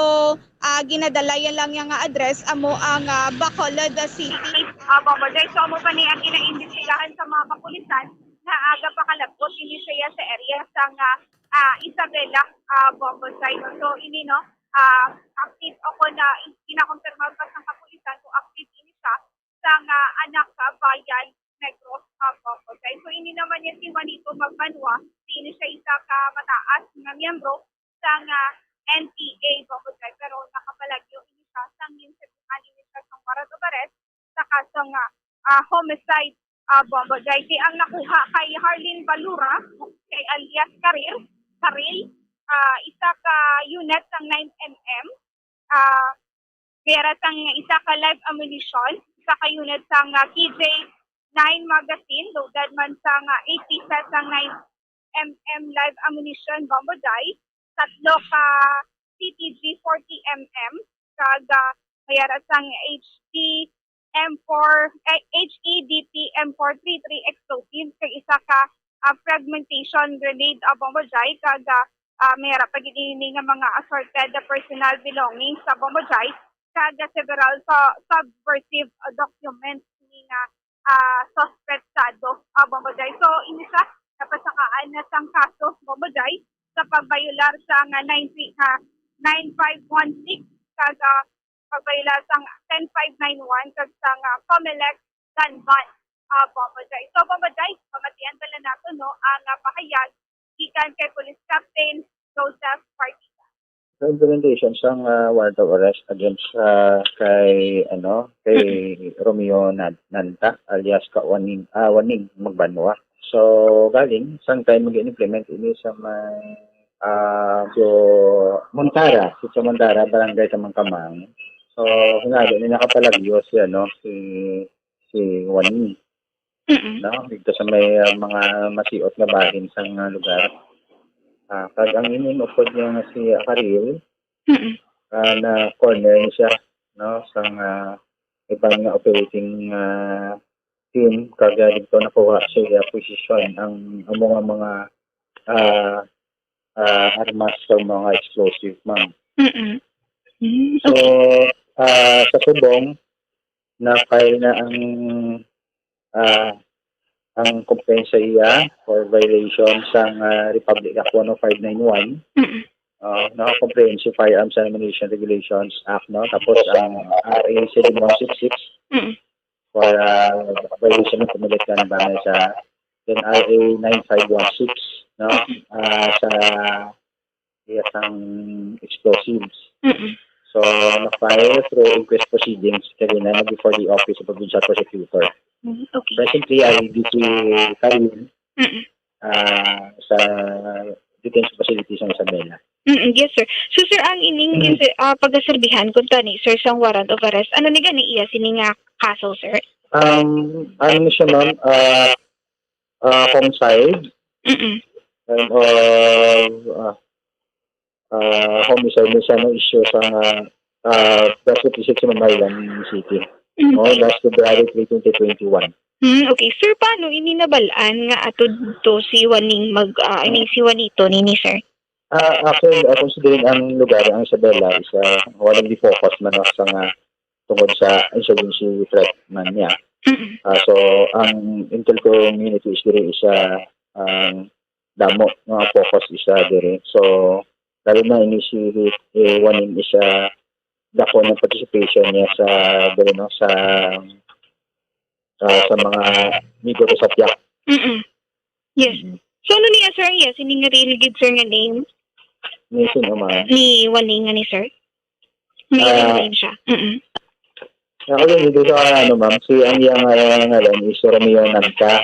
ah, ginadala yan lang yang nga address, amo ang, ah, Bacolod City. Ah, Bombo Jai, so amo pa ni ang ginaimbestigahan sa mga kapulisan nga aga pa kalabot ini siya sa area sang, ah, ah, Isabela, ah, Bombo Jai, no? So, ini, no, ah, active o kon na, ginakonfirmar pa sang kapulisan kung active ini siya sang, ah, Anak Bayan Negros, ah, Bombo Jai. So, ini naman yung si Juanito Magbanwa, ini siya isa ka mataas nga miyembro sang, ah, N P A, Bombo Jai, pero nakapalagyo ini siya sang ginserbihan ini siya sang warrant of arrest sa kaso nga, ah, homicide, ah, Bombo Jai. Kay ang nakuha kay Harlin Balura, kay alias Karir, Karil, ah, isa ka unit sang nine M M, ah, may ara sang isa ka live ammunition, isa ka unit sang, ah, K J nine magazine, loaded man sang, ah, eight pieces sang nine M M live ammunition, Bombo Jai, tatlo ka C T G forty M M, kag, ah, may ara sang H D M four, eh, H E D P M four three three explosive, kag isa ka, ah, fragmentation grenade, ah, Bombo Jai, kag, ah, ah, may ara pa gid ini nga mga assorted personal belongings sa Bombo Jai, kag several sa subversive, ah, documents ni nga, ah, suspetsado, ah, Bombo Jai. So, ini siya, napasakaan na sang kaso, Bombo Jai, sa pagbayolar sa nga nine, ah, nine five one six kag, ah, pagbayolar sa ten five nine one kag sa nga Comelec gun ban, ah, Bombo Jai. So, Bombo Jai, pamatian pala nato, no, ang, ah, pahayag gikan kay Police Captain Joseph Partida. Sa implementation sang, ah, warrant of arrest against, ah, kay, ano, kay Romeo Nan-, Nanta alias ka Waning, ah, Waning Magbanwa. So, galing sang time mag-implement ini sa may, ah, so, Montara, sa Montara, Barangay Kamangkamang. So, hinalo ni nakapalagyo si, ano, si, si Waning, Mm-mm. no? Dito sa may, ah, mga masiot nga bahin sang, ah, lugar. Ah, kag ang ining upod niya nga si Akaril, Mm-mm. ah, na corner ni siya, no, sang, ah, iban nga operating, ah, team, kag, ah, dito nakuha sa iya posisyon ang amo nga mga, ah, ah, armas sa mga explosive, ma'am. Mm-mm. Mm, So, okay. ah, sa subong, na-file na ang, ah, ang complaint sa iya for violation sang, ah, Republic Act one oh five nine one, Mm-mm. ah, no, Comprehensive Firearms and Ammunition Regulations Act, no? Tapos ang R A seven one six six Mm-mm. for, ah, violation of Community Gun Ban sa, then R A nine five one six, no? Mm-mm. Ah, sa iya sang explosives. Mm-mm. So, na-file through inquest proceedings kanina na before the Office of Provincial Prosecutor. Mm, okay. Presently, ari diri si Karin, Mm-mm. ah, sa detention facility sa Isabela. Mm, yes, sir. So, sir, ang ining Mm. inse-, ah, pagaserbihan kuntani, sir, sang warrant of arrest, ano ni gani iya sini nga kaso, sir? Um, ano ni siya, ma'am? Ah, ah, homicide. Mm-mm. And, uh, ah, ah, homicide ni siya na issue sa, ah, ah, West Fifty-six Mamahilan City. Mm. Oh, last February three, twenty twenty-one. Mm, okay. Sir, paano ini nabal-an nga ato to si Waning mag, ah, I mean, si Juanito nini, sir? Ah, actually, ah, considering ang lugar, ang Isabela is, ah, one of the focus man sa nga tungod sa insurgency threat man niya. Mm-mm. Ah, so, ang intel community is diri is, ah, ang damo nga focus is, ah, diri. So, lalo na ini si, eh, Waning is, ah, dako ng participation niya sa, diri, no, sa, ah, sa mga Migos sa Piak. Mm-mm. Yes. Mm-mm. So, ano niya, sir? Yes, ini nga real gid, sir, nga name? Ni sino, ma'am? Ni Waning nga ni sir? May real Ah. name siya. Mm-mm. Ako din, dito sa, ano, ma'am, si ang iyang, ah, ngalan is Romeo Nanta.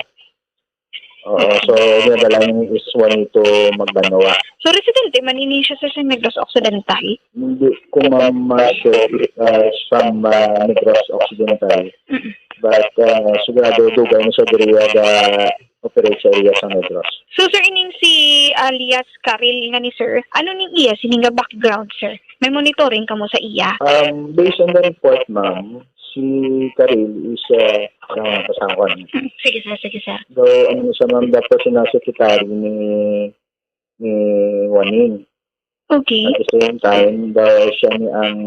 Oo, so, niya lang is Juanito Magbanwa. So, residente man ini siya sa Negros Occidental? Hindi ko ma-, ma-sure if, ah, from, ah, Negros Occidental. Mm-mm. But, ah, sigurado dugay na siya diri ga-operate sa area sa Negros. So, sir, ining si alias Karil nga ni sir, ano ning iya sini nga background, sir? May monitoring kamo sa iya? Um, based on the report, ma'am, si Karil is, uh, uh, kasama ko. Mm, sige, sir, sige, sir. Though, ano siya, ma'am, the personal secretary ni, ni Waning. Okay. At the same time, daw siya ni ang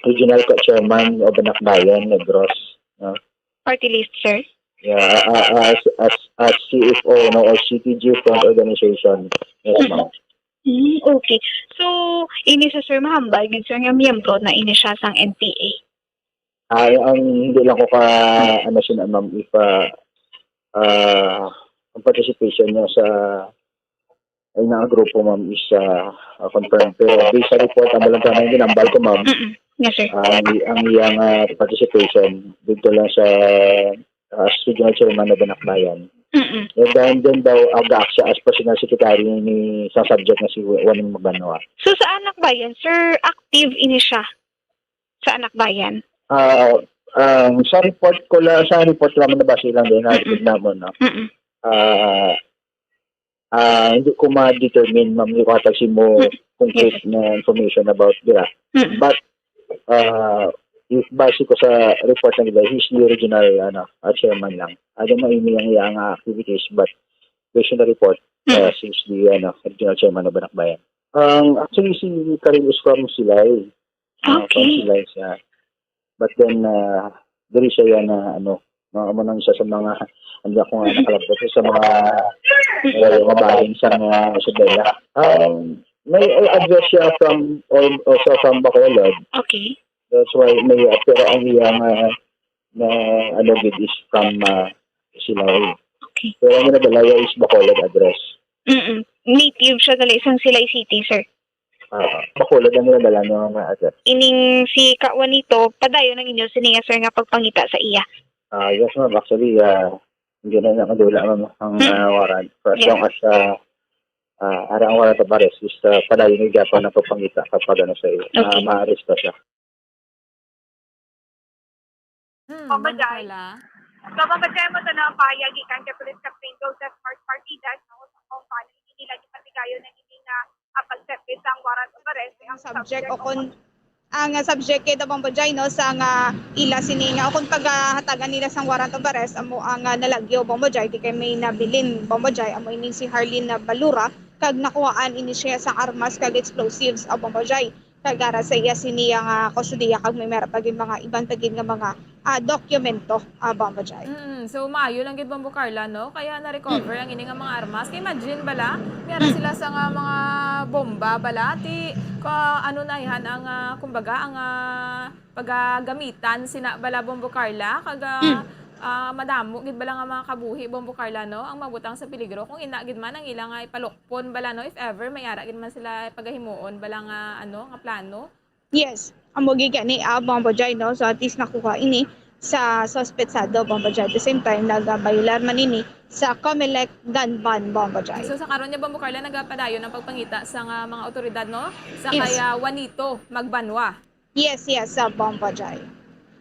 regional co-chairman of Anak Bayan, Negros, no? Party list, sir? Yeah, uh, uh, as, as, as C F O, no, or C T G front organization. Yes, ma'am. Mm, okay. So, ini sa sir, mahambal gid, sir, nga miyembro na ini siya sang N P A. Ay, ang hindi lang ko ka, ano, sina, ma'am, if, ah, ah, ang participation niya sa, ay, na grupo, ma'am, is, ah, ah, confirmed. Pero based sa report, ang walang tanong, ginambal ko, ma'am, Mm-mm. Yes, sir. ah, ang, ang iyang, ah, participation dito lang sa, ah, as regional chairman of Anak Bayan. Mm-mm. And then, then daw, aga siya as personal secretary ni sa subject na si Wa-, Waning Magbanwa. So, sa Anak Bayan, sir, active ini siya sa Anak Bayan? Ah, ang sa report ko la-, sa report naman nabasa lang din, Mm-mm. na-, namon, no? Mm-mm. Ah, ah, hindi ko ma-determine, ma'am, yung hatag si mo Mm. concrete Yes, sir. na information about dira. Mm-mm. But, ah, if base ko sa report na nila, he's the original, ano, ah, chairman lang. I don't know ini ang iyang, ah, activities, but based on the report, Mm. ah, he's the, ano, original chairman of Anak Bayan. Ang, actually, si Karin is from Silay. Ah, from Okay. Silay siya. But then, ah, diri siya yan na, ano, no, amo nang isa sa mga, hindi ako nga nakalabot, sa mga, Wala yung mabahin sa mga Isabela. Um, may address siya from, al- also from Bacolod. Okay. That's why may, pero ang iyang, ah, na, ano, gid is from, ah, Silao. Okay. Pero ang nadala niya is Bacolod address. Mm-mm. Native siya sa isang Silay City, sir. Ah, Bacolod ang nadala ng mga address. Ining si Ka Juanito, padayon ang inyo siniya, sir, nga pagpangita sa iya. Ah, yes, ma'am. Actually, ah, hindi na nakadula, ma'am, ang Hmm. ah, warrant. For as Yeah. long as ah, ah, ara ang warrant of arrest is ah, padayon yung gapon na pagpangita kapag ano sa iyo, Okay. maaresto siya. Hmm, Pabajay. Ma'am Carla. So, mabajay mo sa nang pahayag gikan kay Police Captain Joseph Mark Partidas, na usa ka company hindi lagi patigayon na hindi na ah, pag-serve sang warrant of arrest. Ang Subject o kon ang ah, subject kay Bambojay, no, sa nga ila sini nga o kon pagahatagan nila sang warrant of arrest amo ang ah, nalagyo, Bambojay, di kay may nabilin, Bambojay, amo ining si Harlene na Balura, kag nakuhaan ini siya sa armas kag explosives, ah, Bambojay, kag ara sa iya sini nga kustodiya kag may meron pa gid mga iban pa gid nga mga ah, dokumento, ah, Bambojay. Mm, so maayo lang gid, Bombo Carla, no? Kaya na-recover ang ini nga mga armas. Kay imagine bala, may ara sila sa nga mga bomba bala, ti ka ano na ihan ang ah, kumbaga ang ah, pagagamitan sina bala, Bombo Carla, kag ah, Mm. ah, madamo gid bala nga mga kabuhi, Bombo Carla, no? Ang mabutang sa peligro kung ina gid man ang ilang ah, ipalukpon bala, no? If ever may ara gid man sila pagahimuon bala nga ano, nga plano. Yes, amo gid gani, ah, Bambojay, no? So at least nakuha ini sa suspetsado, Bambojay. At the same time, nagabayular man ini sa Comelec gun ban, Bambojay. So sa karon niya, Bombo Carla, nagapadayon ang pagpangita sa nga mga otoridad, no? Sa Yes. kay ah, Juanito Magbanwa. Yes, yes, sa Bambojay.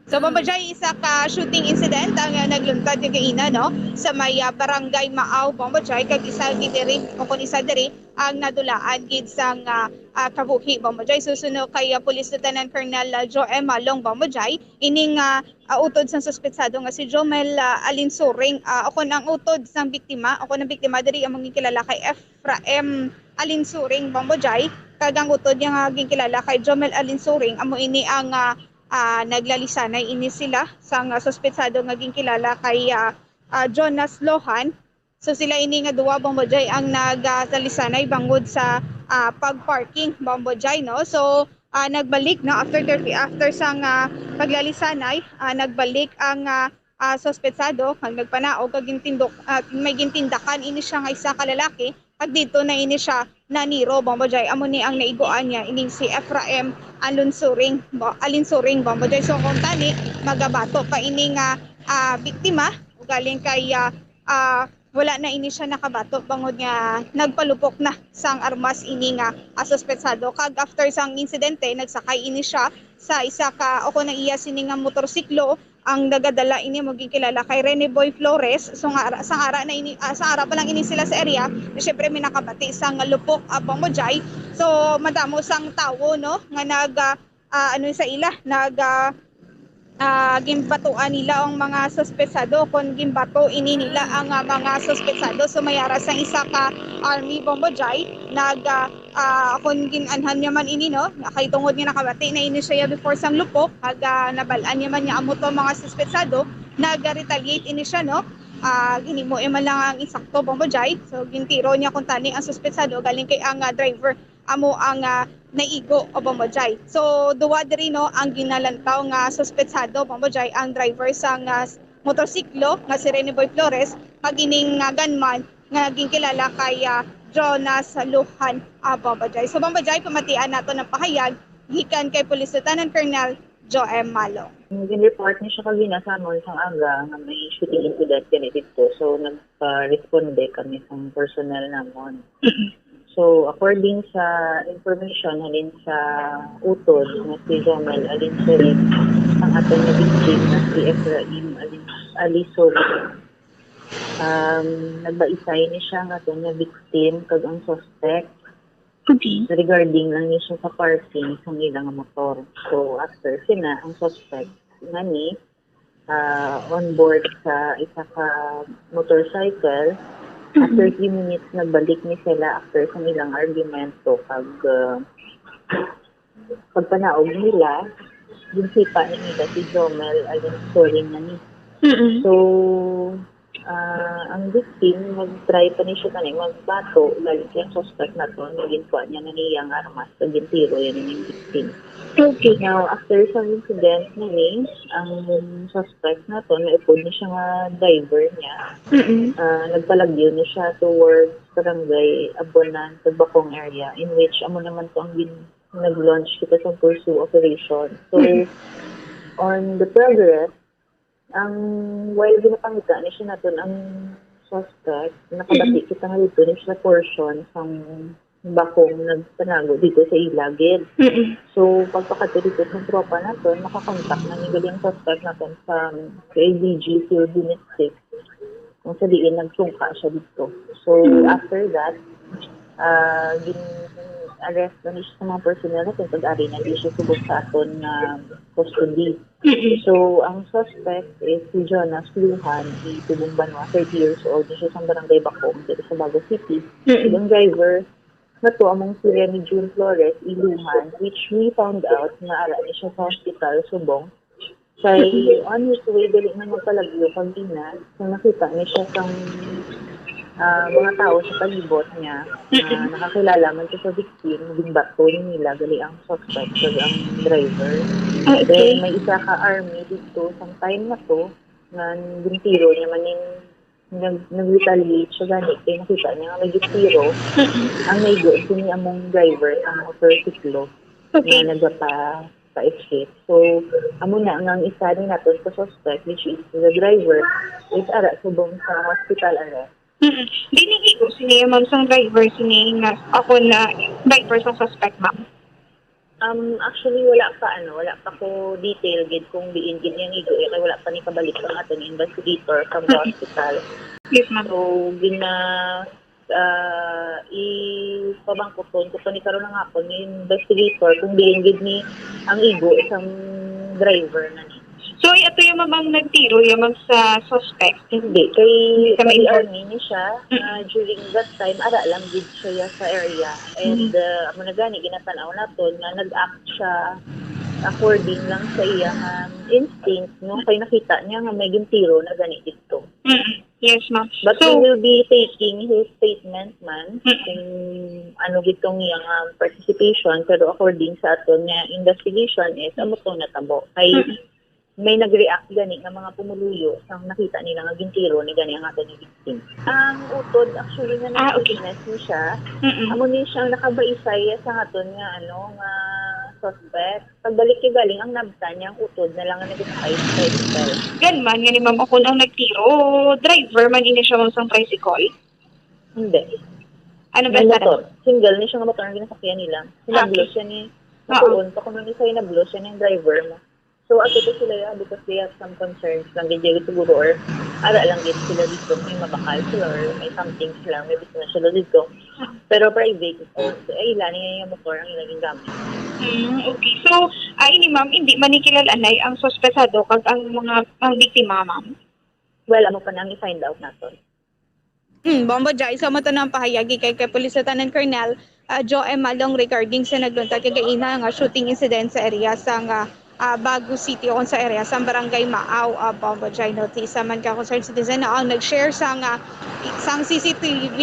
So, Bambojay, isa ka shooting incident ang ah, nagluntad kagaina, no? Sa may ah, Barangay Maaw, Bambojay, kag isa gid diri, o kung isa diri, ang nadulaan gid sang ah, ah, kabuhi, Bambojay. Susuno kay ah, Police Lieutenant Colonel ah, Joe M. Malong, Bambojay, ining ah, ah, utod sang suspetsado nga si Jomel ah, Alinsuring, ah, o kon ang utod sang biktima, o kon ang biktima diri ang maging kilala kay Ephraim Alinsuring, Bambojay, kag ang utod niya nga ginkilala kay Jomel Alinsuring, amo ini ang ah, ah, naglalisanay ini sila sang ah, suspetsado nga ginkilala kay ah, ah, Jonas Lohan. So sila ini nga duwa, Bambojay, ang naglalisanay bangod sa ah, pag-parking, Bambojay, no? So ah, nagbalik, no, after thirty, after sang ah, paglalisanay, ah, nagbalik ang ah, ah, suspetsado kag nagpanaog kag gintindok, ah, may gintindakan ini siya nga isa ka lalaki, kag dito na ini siya naniro, Bambojay. Amo ni ang naiguan niya, ining si Ephraim Alonsuring, Ba-, Alinsuring, Bambojay. So kung tani, magabato pa ini nga ah, biktima, ugaling kay ah, ah, wala na ini siya nakabato bangod nga nagpalupok na sang armas ini nga ah, suspetsado. Kag after sang insidente, nagsakay ini siya sa isa ka, o kung ang iya sini nga motorsiklo, ang nagadala ini mo ginkilala kay Rene Boy Flores. So nga, sang ara na ini, ah, sang ara pa lang ini sila sa area, na syempre may nakabati sang lupok, ah, Bambojay. So madamo sang tawo, no, nga nag ah, ah, ano sa ila, nag ah, ah, ginbatuan nila ang mga suspetsado, kung ginbato ini nila ang ah, mga suspetsado. So may ara sang isa ka army, Bambojay, nag ah, ah, kung gin-anhan niya man ini, no, kay tungod nga nakabati na ini siya before sang lupok, kag ah, nabal-an niya man nga amo to mga suspetsado, nag-retaliate ini siya, no. Ah, ginhimo niya man lang ang insakto, Bambojay. So gintiro niya kung tani ang suspetsado, galing kay ang ah, driver amo ang ah, naigo, o Bambojay. So duwa diri, no, ang ginalantaw nga suspetsado, Bambojay, ang driver sang ah, motorsiklo nga si Rene Boy Flores, kag ining ah, gunman nga ginkilala kay ah, Jonas Lujan, ah, Bambojay. So Bambojay, pamatian nato ng pahayag gikan kay Police Lieutenant Colonel Joe M. Malong. Gin-report ni siya kagina sa amon sang aga nga may shooting incident gani didto. So nagpa-responde kami sang personnel namon. So according sa information halin sa utod nga si Jomel Alinsuring, ang aton nga victim nga si Ephraim Alin- Alisuri, um, nagbaisay ni siya nga aton nga victim kag ang suspect Okay. regarding lang ni siya sa parking sang ila nga motor. So after sina, ang suspect nga ni ah, on board sa isa ka motorcycle. After three minutes, nagbalik ni sila after sa ilang argumento. Pag ah, pagpanaog nila, ginsipa ni nila si Jomel Alinsuring na ni. Mm-mm. So, Ah, ang victim, nag-try pa ni siya kani magbato, galing sa suspect naton, nga ginkuha niya na niya ang armas, kag gintiro niya na yung victim. Okay. Now, after sa incident na ni, ang suspect naton, naipod ni siya nga driver niya. Mm-mm. Ah, nagpalagyo na siya towards Barangay Abonan, sa Bacong area, in which amo naman to ang gin-, nag-launch kita sa pursue operation. So, Mm-mm. on the progress, ang while ginapangita ni siya naton ang suspect, nakabati Mm-mm. kita nga dito ni siya portion sang Bacong nagpanago dito sa ila gid. Mm-mm. So, pagpakadto dito sa tropa naton, makakontak na ni gali ang suspect naton sa K I D G Field Unit six. Kung sa diin nagsungka siya dito. So, Mm. after that, ah, gin-arrest na ni siya sa mga personnel naton, kag ari na di siya subong sa aton nga custody. Mm-mm. So, ang suspect is si Jonas Lujan, itubong banwa, thirty years old, ni siya sa barangay Bacong, dito sa Bago City. Mm-mm. Ang driver, na to among si Remy June Flores, Iluhan, which we found out nga ara ni siya sa hospital, subong. Kay on his way, dali na magpalagyo kag ina, so nakita ni siya sang, ah, mga tao sa palibot niya, na Mm-mm. nakakilala man siya sa victim, ginbato nila gali ang suspect kag ang driver. Ah, okay. Then, may isa ka army dito sang time na to, nga gintiro niya man ning nag-, nag-retaliate siya gani kay nakita niya nga may gintiro Mm-mm. ang naigo sini among driver, ang motorsiklo, Okay. nga nagapa-, pa-escape. So, amo na nga ang isa ni naton ka suspect, which is the driver, is ara subong sa hospital arrest. Mm-mm. Di ni igo sini, ma'am, sang driver sini nga ako na driver sang suspect, ma'am? Um, actually, wala pa, ano, wala pa ko detail gid kung diin gid niya igo, eh, kay wala pa ni kabalik ang aton investigator from the Mm-mm. hospital. Yes, ma'am. So, gina-, ah, ipabangkuton ko pa ni karon nga ako ni investigator kung diin gid ni ang igo sang driver na ni. So, ay ato yung, ma'am, ang nagtiro, yung, ma'am, sa suspect? Hindi, kay Sa main kay court? Army ni siya, Mm. ah, during that time, ara lang gid siya sa area. And, Mm. ah, amo na gani, ginatanaw naton nga nag-act siya according lang sa iyang, um, instinct, no? Kay nakita niya nga may gintiro na gani dito. Mm. Yes, ma'am. But So we will be taking his statement man Mm. kung ano gid tong iyang, um, participation, pero according sa aton nga investigation is amo tong natabo. Kay Mm. may nag-react gani nga mga pumuluyo sang nakita nila nga gintiro ni gani ang aton nga victim. Ang utod, actually, nga Ah, okay. nag-witness ni siya, Mm-mm. amo ni siya ang nakabaisay sa aton nga, ano, nga suspect. Pagbalik kay galing ang nabtan niya, ang utod na lang ang nag-spike sa istel. Ganman nga ni ma'am, ako ang nagtiro, driver man ini siya, ma'am, sang tricycle? Hindi. Ano ba May sa motor. Single ni siya nga motor ang ginasakyan nila. Hinablo Okay. siya ni, Oo. Matuon pa kung ano siya hinablo siya ni driver mo. So, ato to sila ya, because they have some concerns lang gid siguro, or ara lang gid sila dito, may mabakal sila or may something sila, may business sila dito. Pero private, so, ay, ila niya yung motor ang ilang gamit. Mm, okay. So, ay ni ma'am, hindi man ni kilala, nay, ang suspetsado kag ang mga, ang biktima, ma'am? Well, amo pa nang i-find out naton. Mm, Bombo Jai, so amo to nang pahayagi kay, kay Police Lieutenant Colonel, ah, Joe M. Malong regarding sa nagluntad kagaina nga shooting incident sa area sang, ah, ah, Bago City o sa area sang Barangay Maaw, ah, Bombo Jai, no? Ti isa man ka concerned citizen na ang nag-share sang, ah, sang C C T V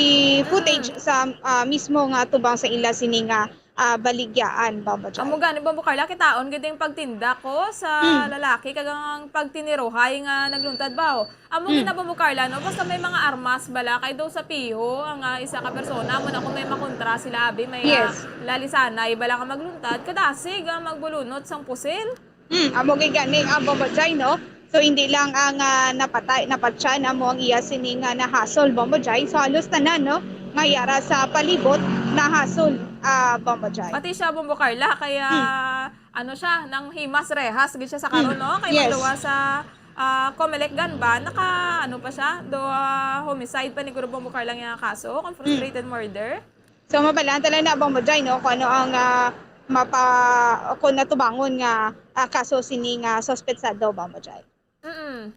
footage Mm. sa, ah, mismo nga tubang sa ila sini nga, ah, baligyaan, Bombo Jai. Amo gani, Bombo Carla, kitaon gid ang pagtinda ko sa Mm. lalaki kag ang pagtiniruhay nga nagluntad ba, oh. Amo Mm. gid na, Bombo Carla, no? Basta may mga armas bala, kay daw sa piho ang, ah, isa ka persona, amo na kung may makontra sila, abi, may, ah, Yes. lalisanay bala nga magluntad, kadasig ang magbulunot sang pusil. Mm, amo gid gani ang Bombo Jai, no? So, hindi lang ang, ah, napatay, napatyan, amo ang iya sini nga nahasol, Bombo Jai. So, halos tanan, no? Nga yara sa palibot, nahasol, ah, Bombo Jai. Pati siya, Bombo Carla, kaya, Mm. ano siya, nanghimas rehas gid siya sa karon, Mm. no? Kay Yes. magluwas sa, ah, Comelec gun ban, naka, ano pa siya, do, ah, homicide pa ni Guro Bombo Carla nga kaso, kung Mm. frustrated murder. So, mabalaan talaga na, Bombo Jai, no, kung ano ang, ah, mapa-, kung natubangon nga, ah, kaso sini nga suspetsado, Bombo Jai. Mm-mm.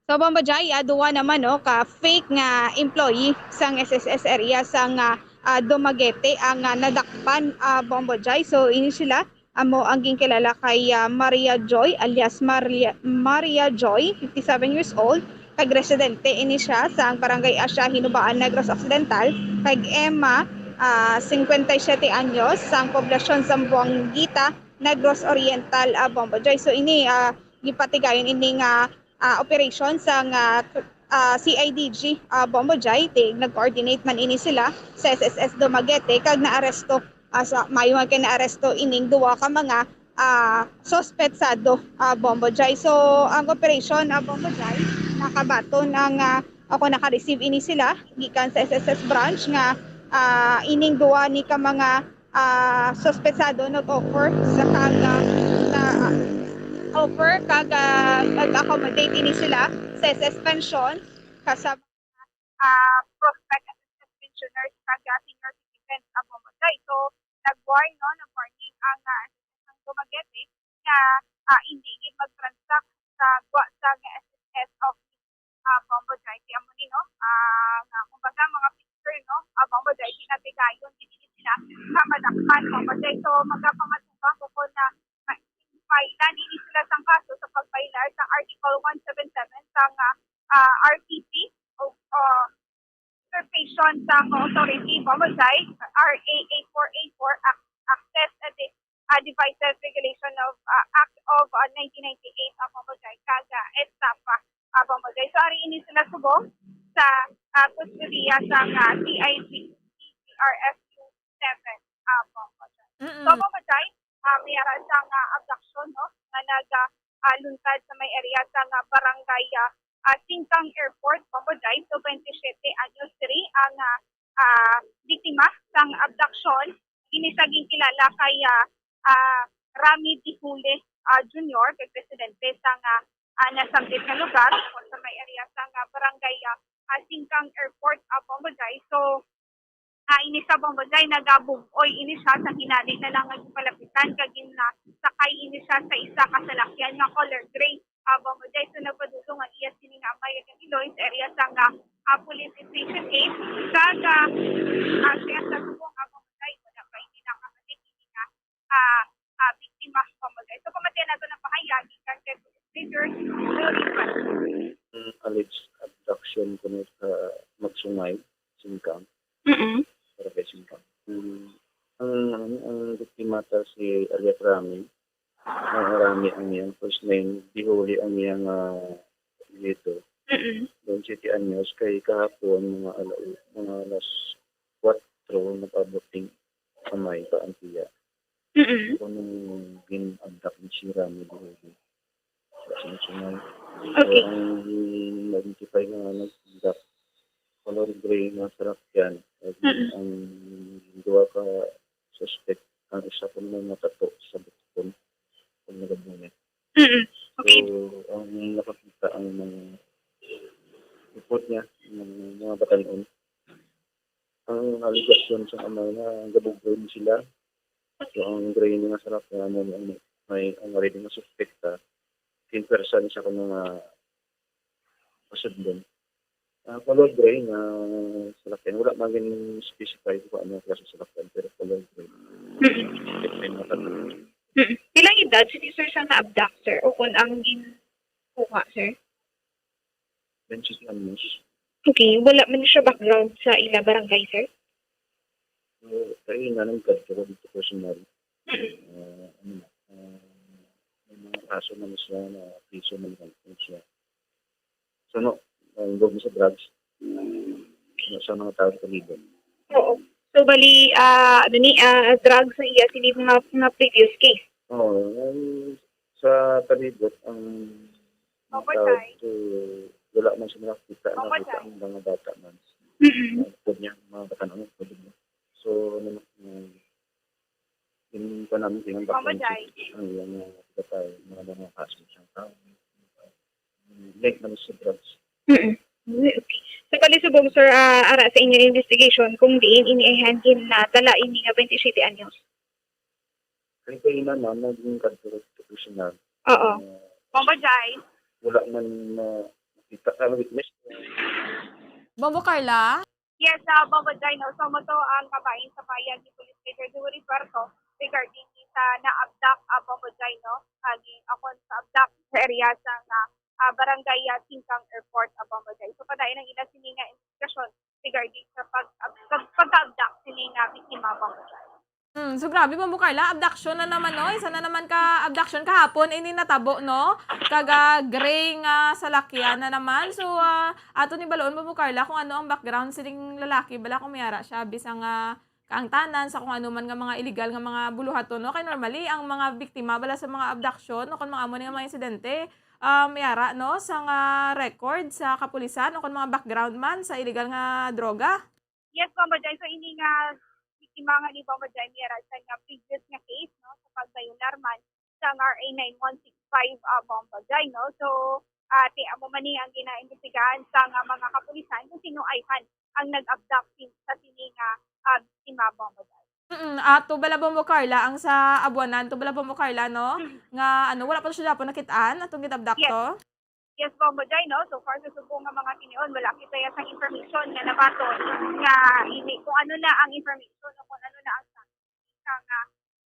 So, Bombo Jai, ah, duwa naman, no, ka fake nga employee sang S S S area sang, ah, ah, Dumaguete ang, ah, nadakpan, ah, Bombo Jai. So, ini sila, amo ang ginkilala kay, ah, Maria Joy alias Maria, Maria Joy, fifty-seven years old, Kag residente ini siya sang Barangay Asia, Hinubaan, Negros Occidental, kag Emma, ah, singkwenta y siyete anyos, sang poblasyon Zamboanguita, Negros Oriental, ah, Bombo Joy. So ini, ah, gipatigayon ini nga, ah, operation sang, ah, ah, C I D G, ah, Bombo Joy. Ti nag-coordinate man ini sila sa S S S Dumaguete kag naaresto, ah, sa, maayo nga kay naaresto ining duwa ka mga, ah, suspetsado, ah, Bombo Joy. So ang operation, ah, Bombo Joy, nakabaton ang, ah, ako naka-receive ini sila gikan sa S S S branch nga, ah, ining duwa ni ka mga, ah, suspetsado nag-offer sa kag, ah, na, ah, offer kag, ah, nag-accommodate ini sila sa S S pension kasama, ah, prospect assistant pensioners kag, ah, senior citizens, ah, Bombo Joy. So nag-warn, no, nag-warning ang, ah, S S S ng Dumaguete nga, ah, hindi gid mag-transact sa gwa sa S S S of, ah, Bombo Joy. Kaya mo ni, no, ah, nga, kumbaga, mga picture, no, ah, Bombo Joy, pinatigayon, hindi sila nga madakpan, Bombo Joy. So magapamatungan ko kung na ma-, file-an ini sila sang kaso sa pag-violate sa Article one seven seven sang, ah, ah, R T P o, ah, usurpation sang authority, Bombo Joy, R A eight four eight four, Ac-, Access a De-, ah, Devices Regulation of, ah, Act of, ah, nineteen ninety-eight, ah, Bombo Joy, kag, ah, estafa, ah, Bombo Joy. So ari ini sila subong sa, ah, kustodiya sang, ah, C I D G R S U seven, ah, Bombo Joy. Mm-mm. So Bombo Joy, ah, may ara sang, ah, abduction, no, nga nag, ah, ah, luntad sa may area sang, ah, barangay, ah, ah, Singkang Airport, Bombo Joy. So twenty-siyete anyos diri ang, ah, ah, biktima sang abduction. Ini siya ginkilala kay, ah, ah, Rami Dihule, ah, Junior, kag residente sang, ah, ah, nasambit nga lugar, tungod sa may area sang, ah, barangay, ah, ah, Singkang Airport, ah, Bombo Joy. So, ah, ini sa Bombo Joy, nagabug-oy ini siya sa hinali na lang nga gipalapitan kag gin-, ah, sakay ini siya sa isa ka salakyan nga color gray. Ah, Bombo Joy, so nagpadulong ang iya sini nga amay kag iloy sa area sang, ah, ah, Police Station eight. Kag, ah, ah, siya sa subong, ah, Bombo Joy, wala pa ini nakabalik ini nga, ah, ah, biktima, Bombo Joy. So pamatian nato ng pahayag gikan kay Police Major Lori Francis. Mm, alleged abduction kuno sa Magsungay, Singkang. Mm-mm. Barangay Singkang. Mm, ang, ang, ang biktima ta si alias Rami. Ang Rami ang iyang first name, Dihuli ang iyang, ah, apelyido. Mm-mm. Then, siyete anyos, kay kahapon, mga ala-, mga alas kwatro, nag-abot ding amay pa ang tiya. Mm-mm. Kung gin-abduct ni si Rami Dihuli. Sa Singsungan. Okay. So, ang identify nga nag-abduct, color gray nga salakyan. At Mm-mm. ang duha ka suspect, ang isa ko may matato sa butukon, kung nagabunga. Mm-mm. Okay. So, ang nakakita ang mga report niya, ng mga batanon. Ang alegasyon sa amay nga gabugol sila. So, ang gray nga salakyan mo ang may, ang already nga suspect ka. Kinpersa ni sa kung mga pasudlon. Ah, color gray nga salakyan. Wala man gin specify kung ano ang klase sa salakyan, pero color gray. Mm-mm. May matato. Mm-mm. Ilang edad sini, sir, siya na-abduct, sir? O kung ang ginkuha, sir? Twenty-six anyos. Okay, wala man siya background sa ila barangay, sir? So, kay nanang kadto dito personal. Mm-mm. Ah, ano na, ah, may mga kaso na siya na piso na lang siya. So, no, ang involved sa drugs, no, sa mga tao sa palibot. Oo. So, bali, ah, ano ni, ah, drugs sa iya, sini mga, mga previous case? Oo, ang sa palibot, ang Opo, tao Tay. To, wala man siya nakita, Opo, nakita Tay. Ang mga bata man. Mm-mm. Ang pwede niya, mga bata na, pwede niya. So, ano, um, yung pa namin, yung Opo, background Tay. Check, ang yung mga bata, mga, mga kaso sa tao. Link naman sa drugs. Mm-mm. Okay. So, bali subong, sir, ah, ara sa inyong investigation, kung diin ini ay hangin na dala ini nga twenty-siyete anyos? Kay kaina na, naging kadto sa professional. Oo. Ah, Bombo Jai. Wala man na nakita, ah, witness. Bombo Carla? Yes, ah, Bombo Jai, no? So, mo to ang kabahin sa payag ni Police Major Dewey Puerto regarding sa na-abduct, ah, Bombo Jai, no? Agi, ako sa abduct sa area sa nga ah, Barangay, ah, Singkang Airport, ah, Bombo Jai. So, padayon ang ila sini nga investigasyon regarding sa pag-, pag-, pagka-abduct sini nga biktima, Bombo Jai. Hmm, so grabe, Bombo Carla, abduction na naman, no? Isa na naman ka abduction kahapon, ini natabo, no? Kaga gray nga salakyan na naman. So, ah, ato ni baloon, Bombo Carla, kung ano ang background sining lalaki, bala kung may ara siya, bisang, ah, kaangtanan sa kung ano man nga mga illegal nga mga buluhaton, no? Kay normally, ang mga biktima bala sa mga abduction, no, kung mga amo ni nga mga insidente, ah, may ara, no, sa nga record sa kapulisan, no, kung mga background man sa illegal nga droga. Yes, Bombo Jai. So, ini nga biktima nga ni Bombo Jai, may ara siya nga previous nga case, no, sa pagbayunar man sa R A nine one six five, ah, Bombo Jai, no? So, ah, ti amo man ni ang ginaimbestigahan sa nga mga kapulisan kung sino ayhan ang nag-abduct sin-, sa sini nga, ah, biktima, Bombo Jai. Mm, ah, to bala, Bombo Carla, ang sa Abuanan, to bala, Bombo Carla, no? Mm. Nga, ano, wala pa to siya dapat nakitaan, atong gid-abduct Yes. to? Yes, Bombo Jai, no? So far, sa subong nga mga tinion, wala kita ya sang information nga nabaton nga ini, kung ano na ang information o kung ano na ang status sa nga,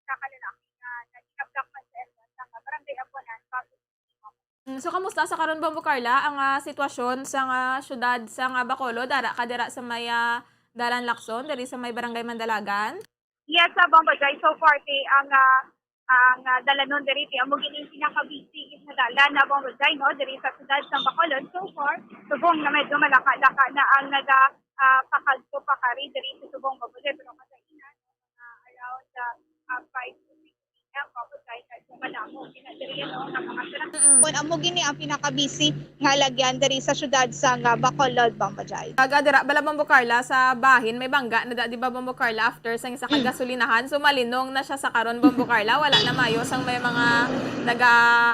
sa kalalaki nga nag-abduct man sa area sa nga Barangay Abuanan, Bago. Mm, so, kamusta sa karon, Bombo Carla, ang, ah, sitwasyon sa nga syudad sa nga Bacolod? Ara ka dira sa may, ah, Dalan Lacson, diri sa may Barangay Mandalagan? Yes, sa Bombo Jai, so far, ti ang, ah, ang, ah, dalanon diri, ti amo gini pinaka-busy nga dalan na Bombo Jai, no, diri sa syudad sa Bacolod. So far, subong nga medyo malaka-laka na ang naga, ah, pakadto pakari diri sa subong Bombo Jai, pero kasainan, ah, around, ah, ah, five to six P M, Bombo Jai, kay kung madamo, pinadiri, no, sa mga sila. Mm-mm. Kung amo gini ang pinaka-busy nga lagyan diri sa syudad sa nga Bacolod, Bombo Jai. Kaga dira bala, Bombo Carla, sa bahin may bangga na da, di ba, Bombo Carla, after sang isa ka Mm. gasolinahan. So, malinong na siya sa karon, Bombo Carla. Wala na mayo sang may mga naga,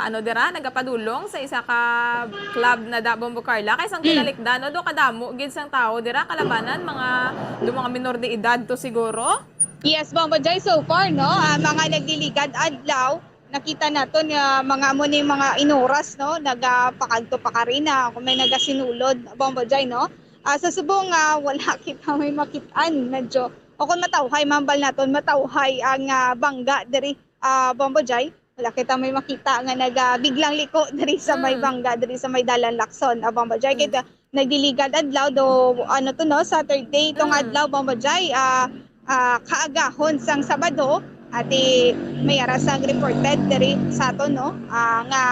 ano, dira, nagapadulong sa isa ka club na da, Bombo Carla. Kay sang Mm. tinalikdan, no, do kadamo gid sang tawo dira, kalabanan, mga, do mga minor de edad to siguro. Yes, Bombo Jai, so far, no, ah, mga nagliligad adlaw, nakita naton nga mga amo ni mga inuras, no, nagapakadto pakari na, kung may nagasinulod, Bombo Jai, no. Ah, sa subong nga wala kita may makit-an, medyo, o kung matawhay, mambal naton, matawhay ang, ah, bangga diri, ah, Bombo Jai. Wala kita may makita nga naga biglang liko diri sa may Mm. bangga, diri sa may Dalan Lacson, ah, Bombo Jai. Mm. Kay, ah, nagliligad adlaw do, ano to, no, Saturday tong Mm. adlaw, Bombo Jai, ah, ah, kaagahon sang Sabado, ati may ara sang reported diri sa aton, no, ah, nga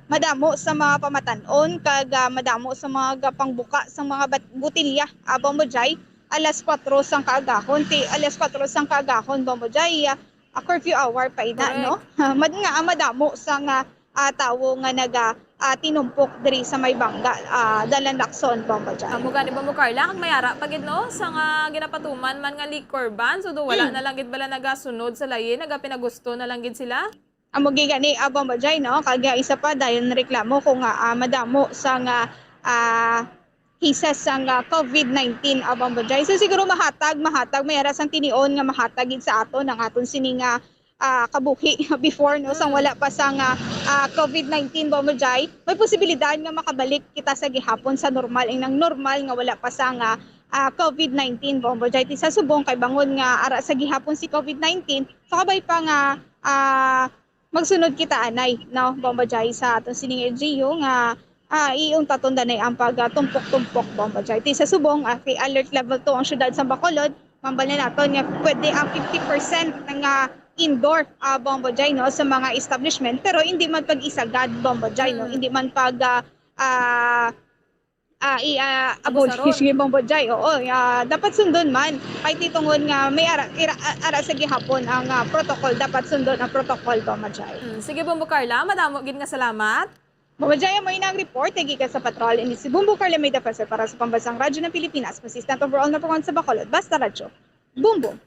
madamo sa mga pamatan-on kag, ah, madamo sa mga gapangbuka sa mga bat-, botilya, ah, Bombo Jai, alas kuwatro sang kaagahon, ti alas kuwatro sang kaagahon, Bombo Jai, ah, ah, curfew hour pa ina, Correct. no? Mad-, nga, ah, madamo sa nga, ah, tawo nga naga, ah, tinumpok diri sa may bangga, ah, Dalan Lacson, Bombo Jai. Amo gani, Bombo Carla, kag may ara pa gid, no, sa nga ginapatuman man nga liquor ban, so do wala Mm. na lang gid bala nagasunod sa layi, nagapinagusto na lang gid sila? Amo gid gani, ah, Bombo Jai, no? Kag, ah, isa pa, dayon reklamo kung, ah, ah, madamo sa nga, ah, cases sang, ah, COVID nineteen, ah, Bombo Jai. So, siguro mahatag, mahatag, may ara sang tinion nga mahatag gid sa aton ang aton sini nga, ah, kabuhi before, no, sang Mm. wala pa sang, ah, ah, COVID nineteen, Bombo Jai. May posibilidad nga makabalik kita sa gihapon sa normal, ang nang normal nga wala pa sang, ah, ah, COVID nineteen, Bombo Jai. Ti sa subong kay bangod nga ara sa gihapon si COVID nineteen, so kabay pa nga, ah, magsunod kita anay, no, Bombo Jai, sa aton sining L G U nga, ah, iuntaton danay ang pag, ah, tumpok-tumpok, Bombo Jai. Ti sa subong, ah, kay alert level two ang siyudad sa Bacolod, mambal na naton nga pwede ang fifty percent nga indoor, ah, Bombo Jai, no, sa mga establishment, pero hindi man pag-isagad, Bombo Jai, no, Mm. hindi man pag, ah, ah, ah, i-, ah, Abusaro. abolish ni Bombo Jai. Oo, ah, dapat sundon man. Kay ti tungod nga may ara, ira-, a-, ara sa gihapon ang, ah, protocol, dapat sundon ang protocol, Bombo Jai. Mm, sige, Bombo Carla, madamo gid nga salamat. Bombo Jai, amo ina ang report, gikan sa Patrol. Ini si Bombo Carla May Defensor para sa Pambansang Radyo ng Pilipinas, consistent overall number one sa Bacolod. Basta Radyo. Bombo.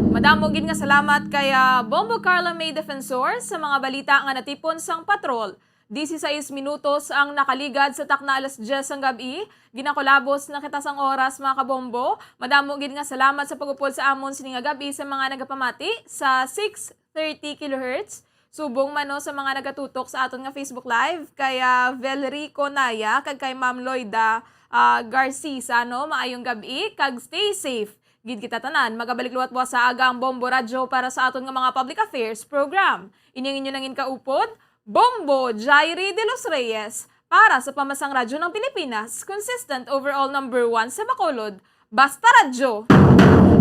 Madamo gid nga salamat kay, ah, Bombo Carla May Defensor sa mga balita nga natipon sang Patrol. Disisais minutos ang nakaligad sa takna alas diyes sang gab-i. Ginakulabos na kita sang oras, mga kabombo. Madamo gid nga salamat sa pag-upod sa amon sini nga gab-i sa mga nagapamati sa six thirty kilohertz. Subong man, no, sa mga nagatutok sa aton nga Facebook Live, kay, ah, Velrico Naya kag kay Ma'am Loida, ah, Garcisa, no, maayong gab-i kag stay safe gid kita tanan. Magabalik liwat buwas sa aga ang Bombo Radyo para sa aton nga mga public affairs program. Ini ang inyo nangin kaupod, Bombo Jairi de los Reyes, para sa Pamansang Radyo ng Pilipinas, consistent overall number one sa Bacolod, Basta Radyo.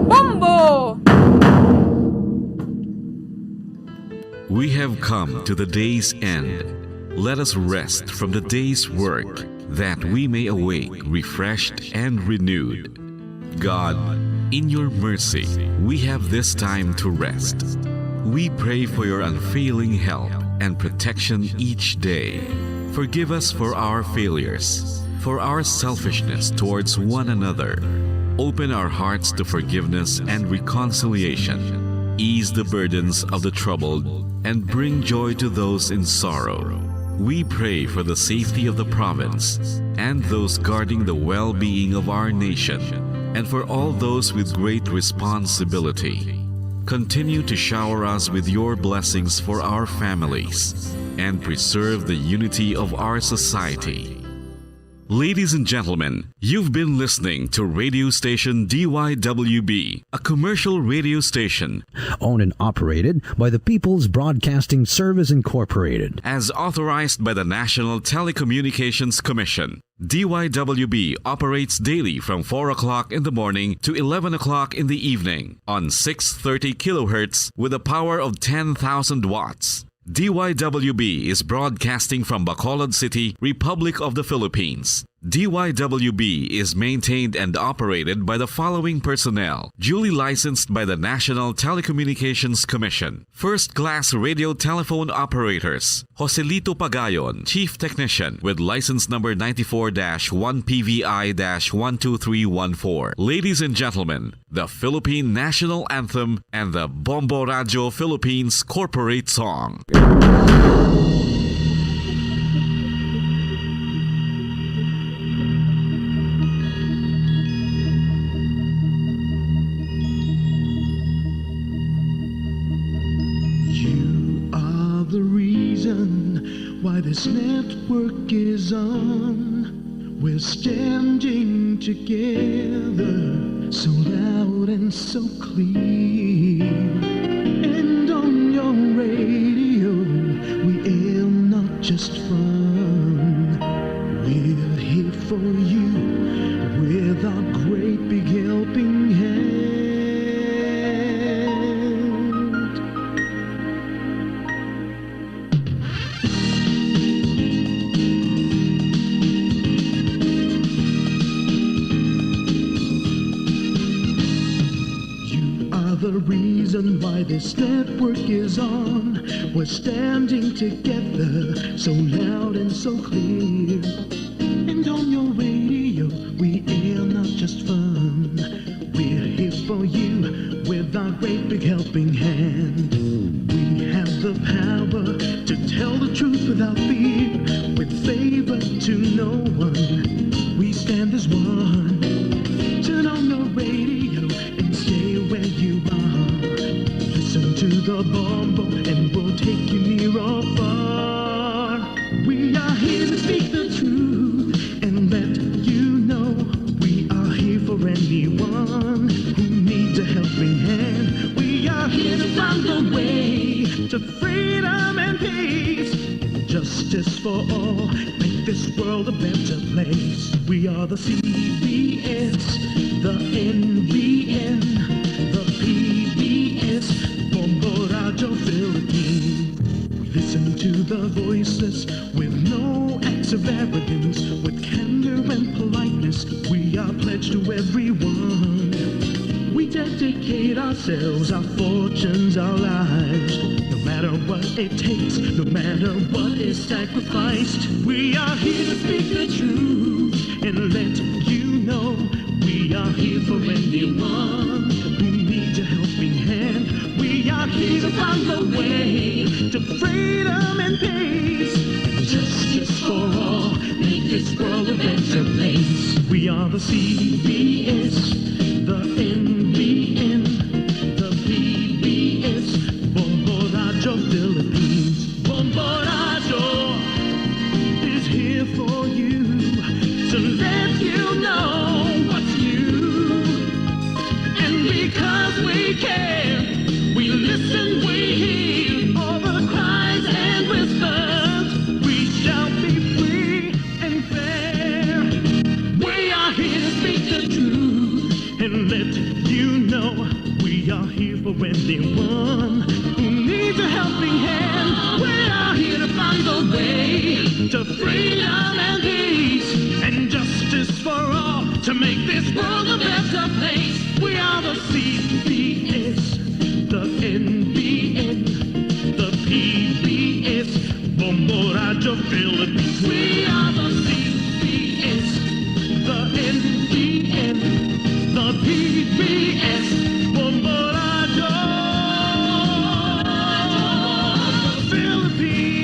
Bombo! We have come to the day's end. Let us rest from the day's work, that we may awake refreshed and renewed. God, in your mercy, we have this time to rest. We pray for your unfailing help and protection each day. Forgive us for our failures, for our selfishness towards one another. Open our hearts to forgiveness and reconciliation. Ease the burdens of the troubled and bring joy to those in sorrow. We pray for the safety of the province and those guarding the well-being of our nation, and for all those with great responsibility. Continue to shower us with your blessings for our families and preserve the unity of our society. Ladies and gentlemen, you've been listening to radio station D Y W B, a commercial radio station owned and operated by the People's Broadcasting Service Incorporated, as authorized by the National Telecommunications Commission. D Y W B operates daily from four o'clock in the morning to eleven o'clock in the evening on six thirty kilohertz with a power of ten thousand watts. D Y W B is broadcasting from Bacolod City, Republic of the Philippines. D Y W B is maintained and operated by the following personnel, duly licensed by the National Telecommunications Commission. First class radio telephone operators, Joselito Pagayon, Chief Technician, with license number ninety-four dash one P V I dash one two three one four. Ladies and gentlemen, the Philippine National Anthem and the Bombo Radio Philippines Corporate Song. You are the reason why this network is on. We're standing together, so loud and so clear. And on your radio, we air not just fun. We're here for you with our great big helping hand. You are the reason why this network is on. We're standing together, so loud and so clear. And on your radio, we air not just fun. We're here for you with our great big helping hand. We have the power to tell the truth without fear, with favor to no one. We stand as one. Turn on your radio and stay where you are. Listen to the Bombo and we'll take you near or far. We are here to speak the truth and let you know we are here for anyone who needs a helping hand. We are here to find the way to freedom and peace and justice for all. Make this world a better place. We are the C B S, the N B N, the P B S, Bombo Radio Philippines. We listen to the voiceless with no acts of arrogance, with candor and politeness. We are pledged to everyone. We dedicate ourselves, our fortunes, our lives. No matter what it takes, no matter what is sacrificed, we are here to speak the truth and let you know we are here for anyone who needs a helping hand. We are here to find the way to freedom and peace and justice for all. Make this world a better place. We are the C B S, the N B N, the P B S, Bombo Radio Philippines. Bombo Radio is here for you to let you know what's new. And because we care, we listen, we hear all the cries and whispers. Anyone who needs a helping hand, we are here to find the way to freedom and peace and justice for all, to make this world a better place. We are the C B S, the N B N, the P B S, Bombo Radyo Philippines. We are the C B S, the N B N, the P B S, Bombo Radyo Philippines.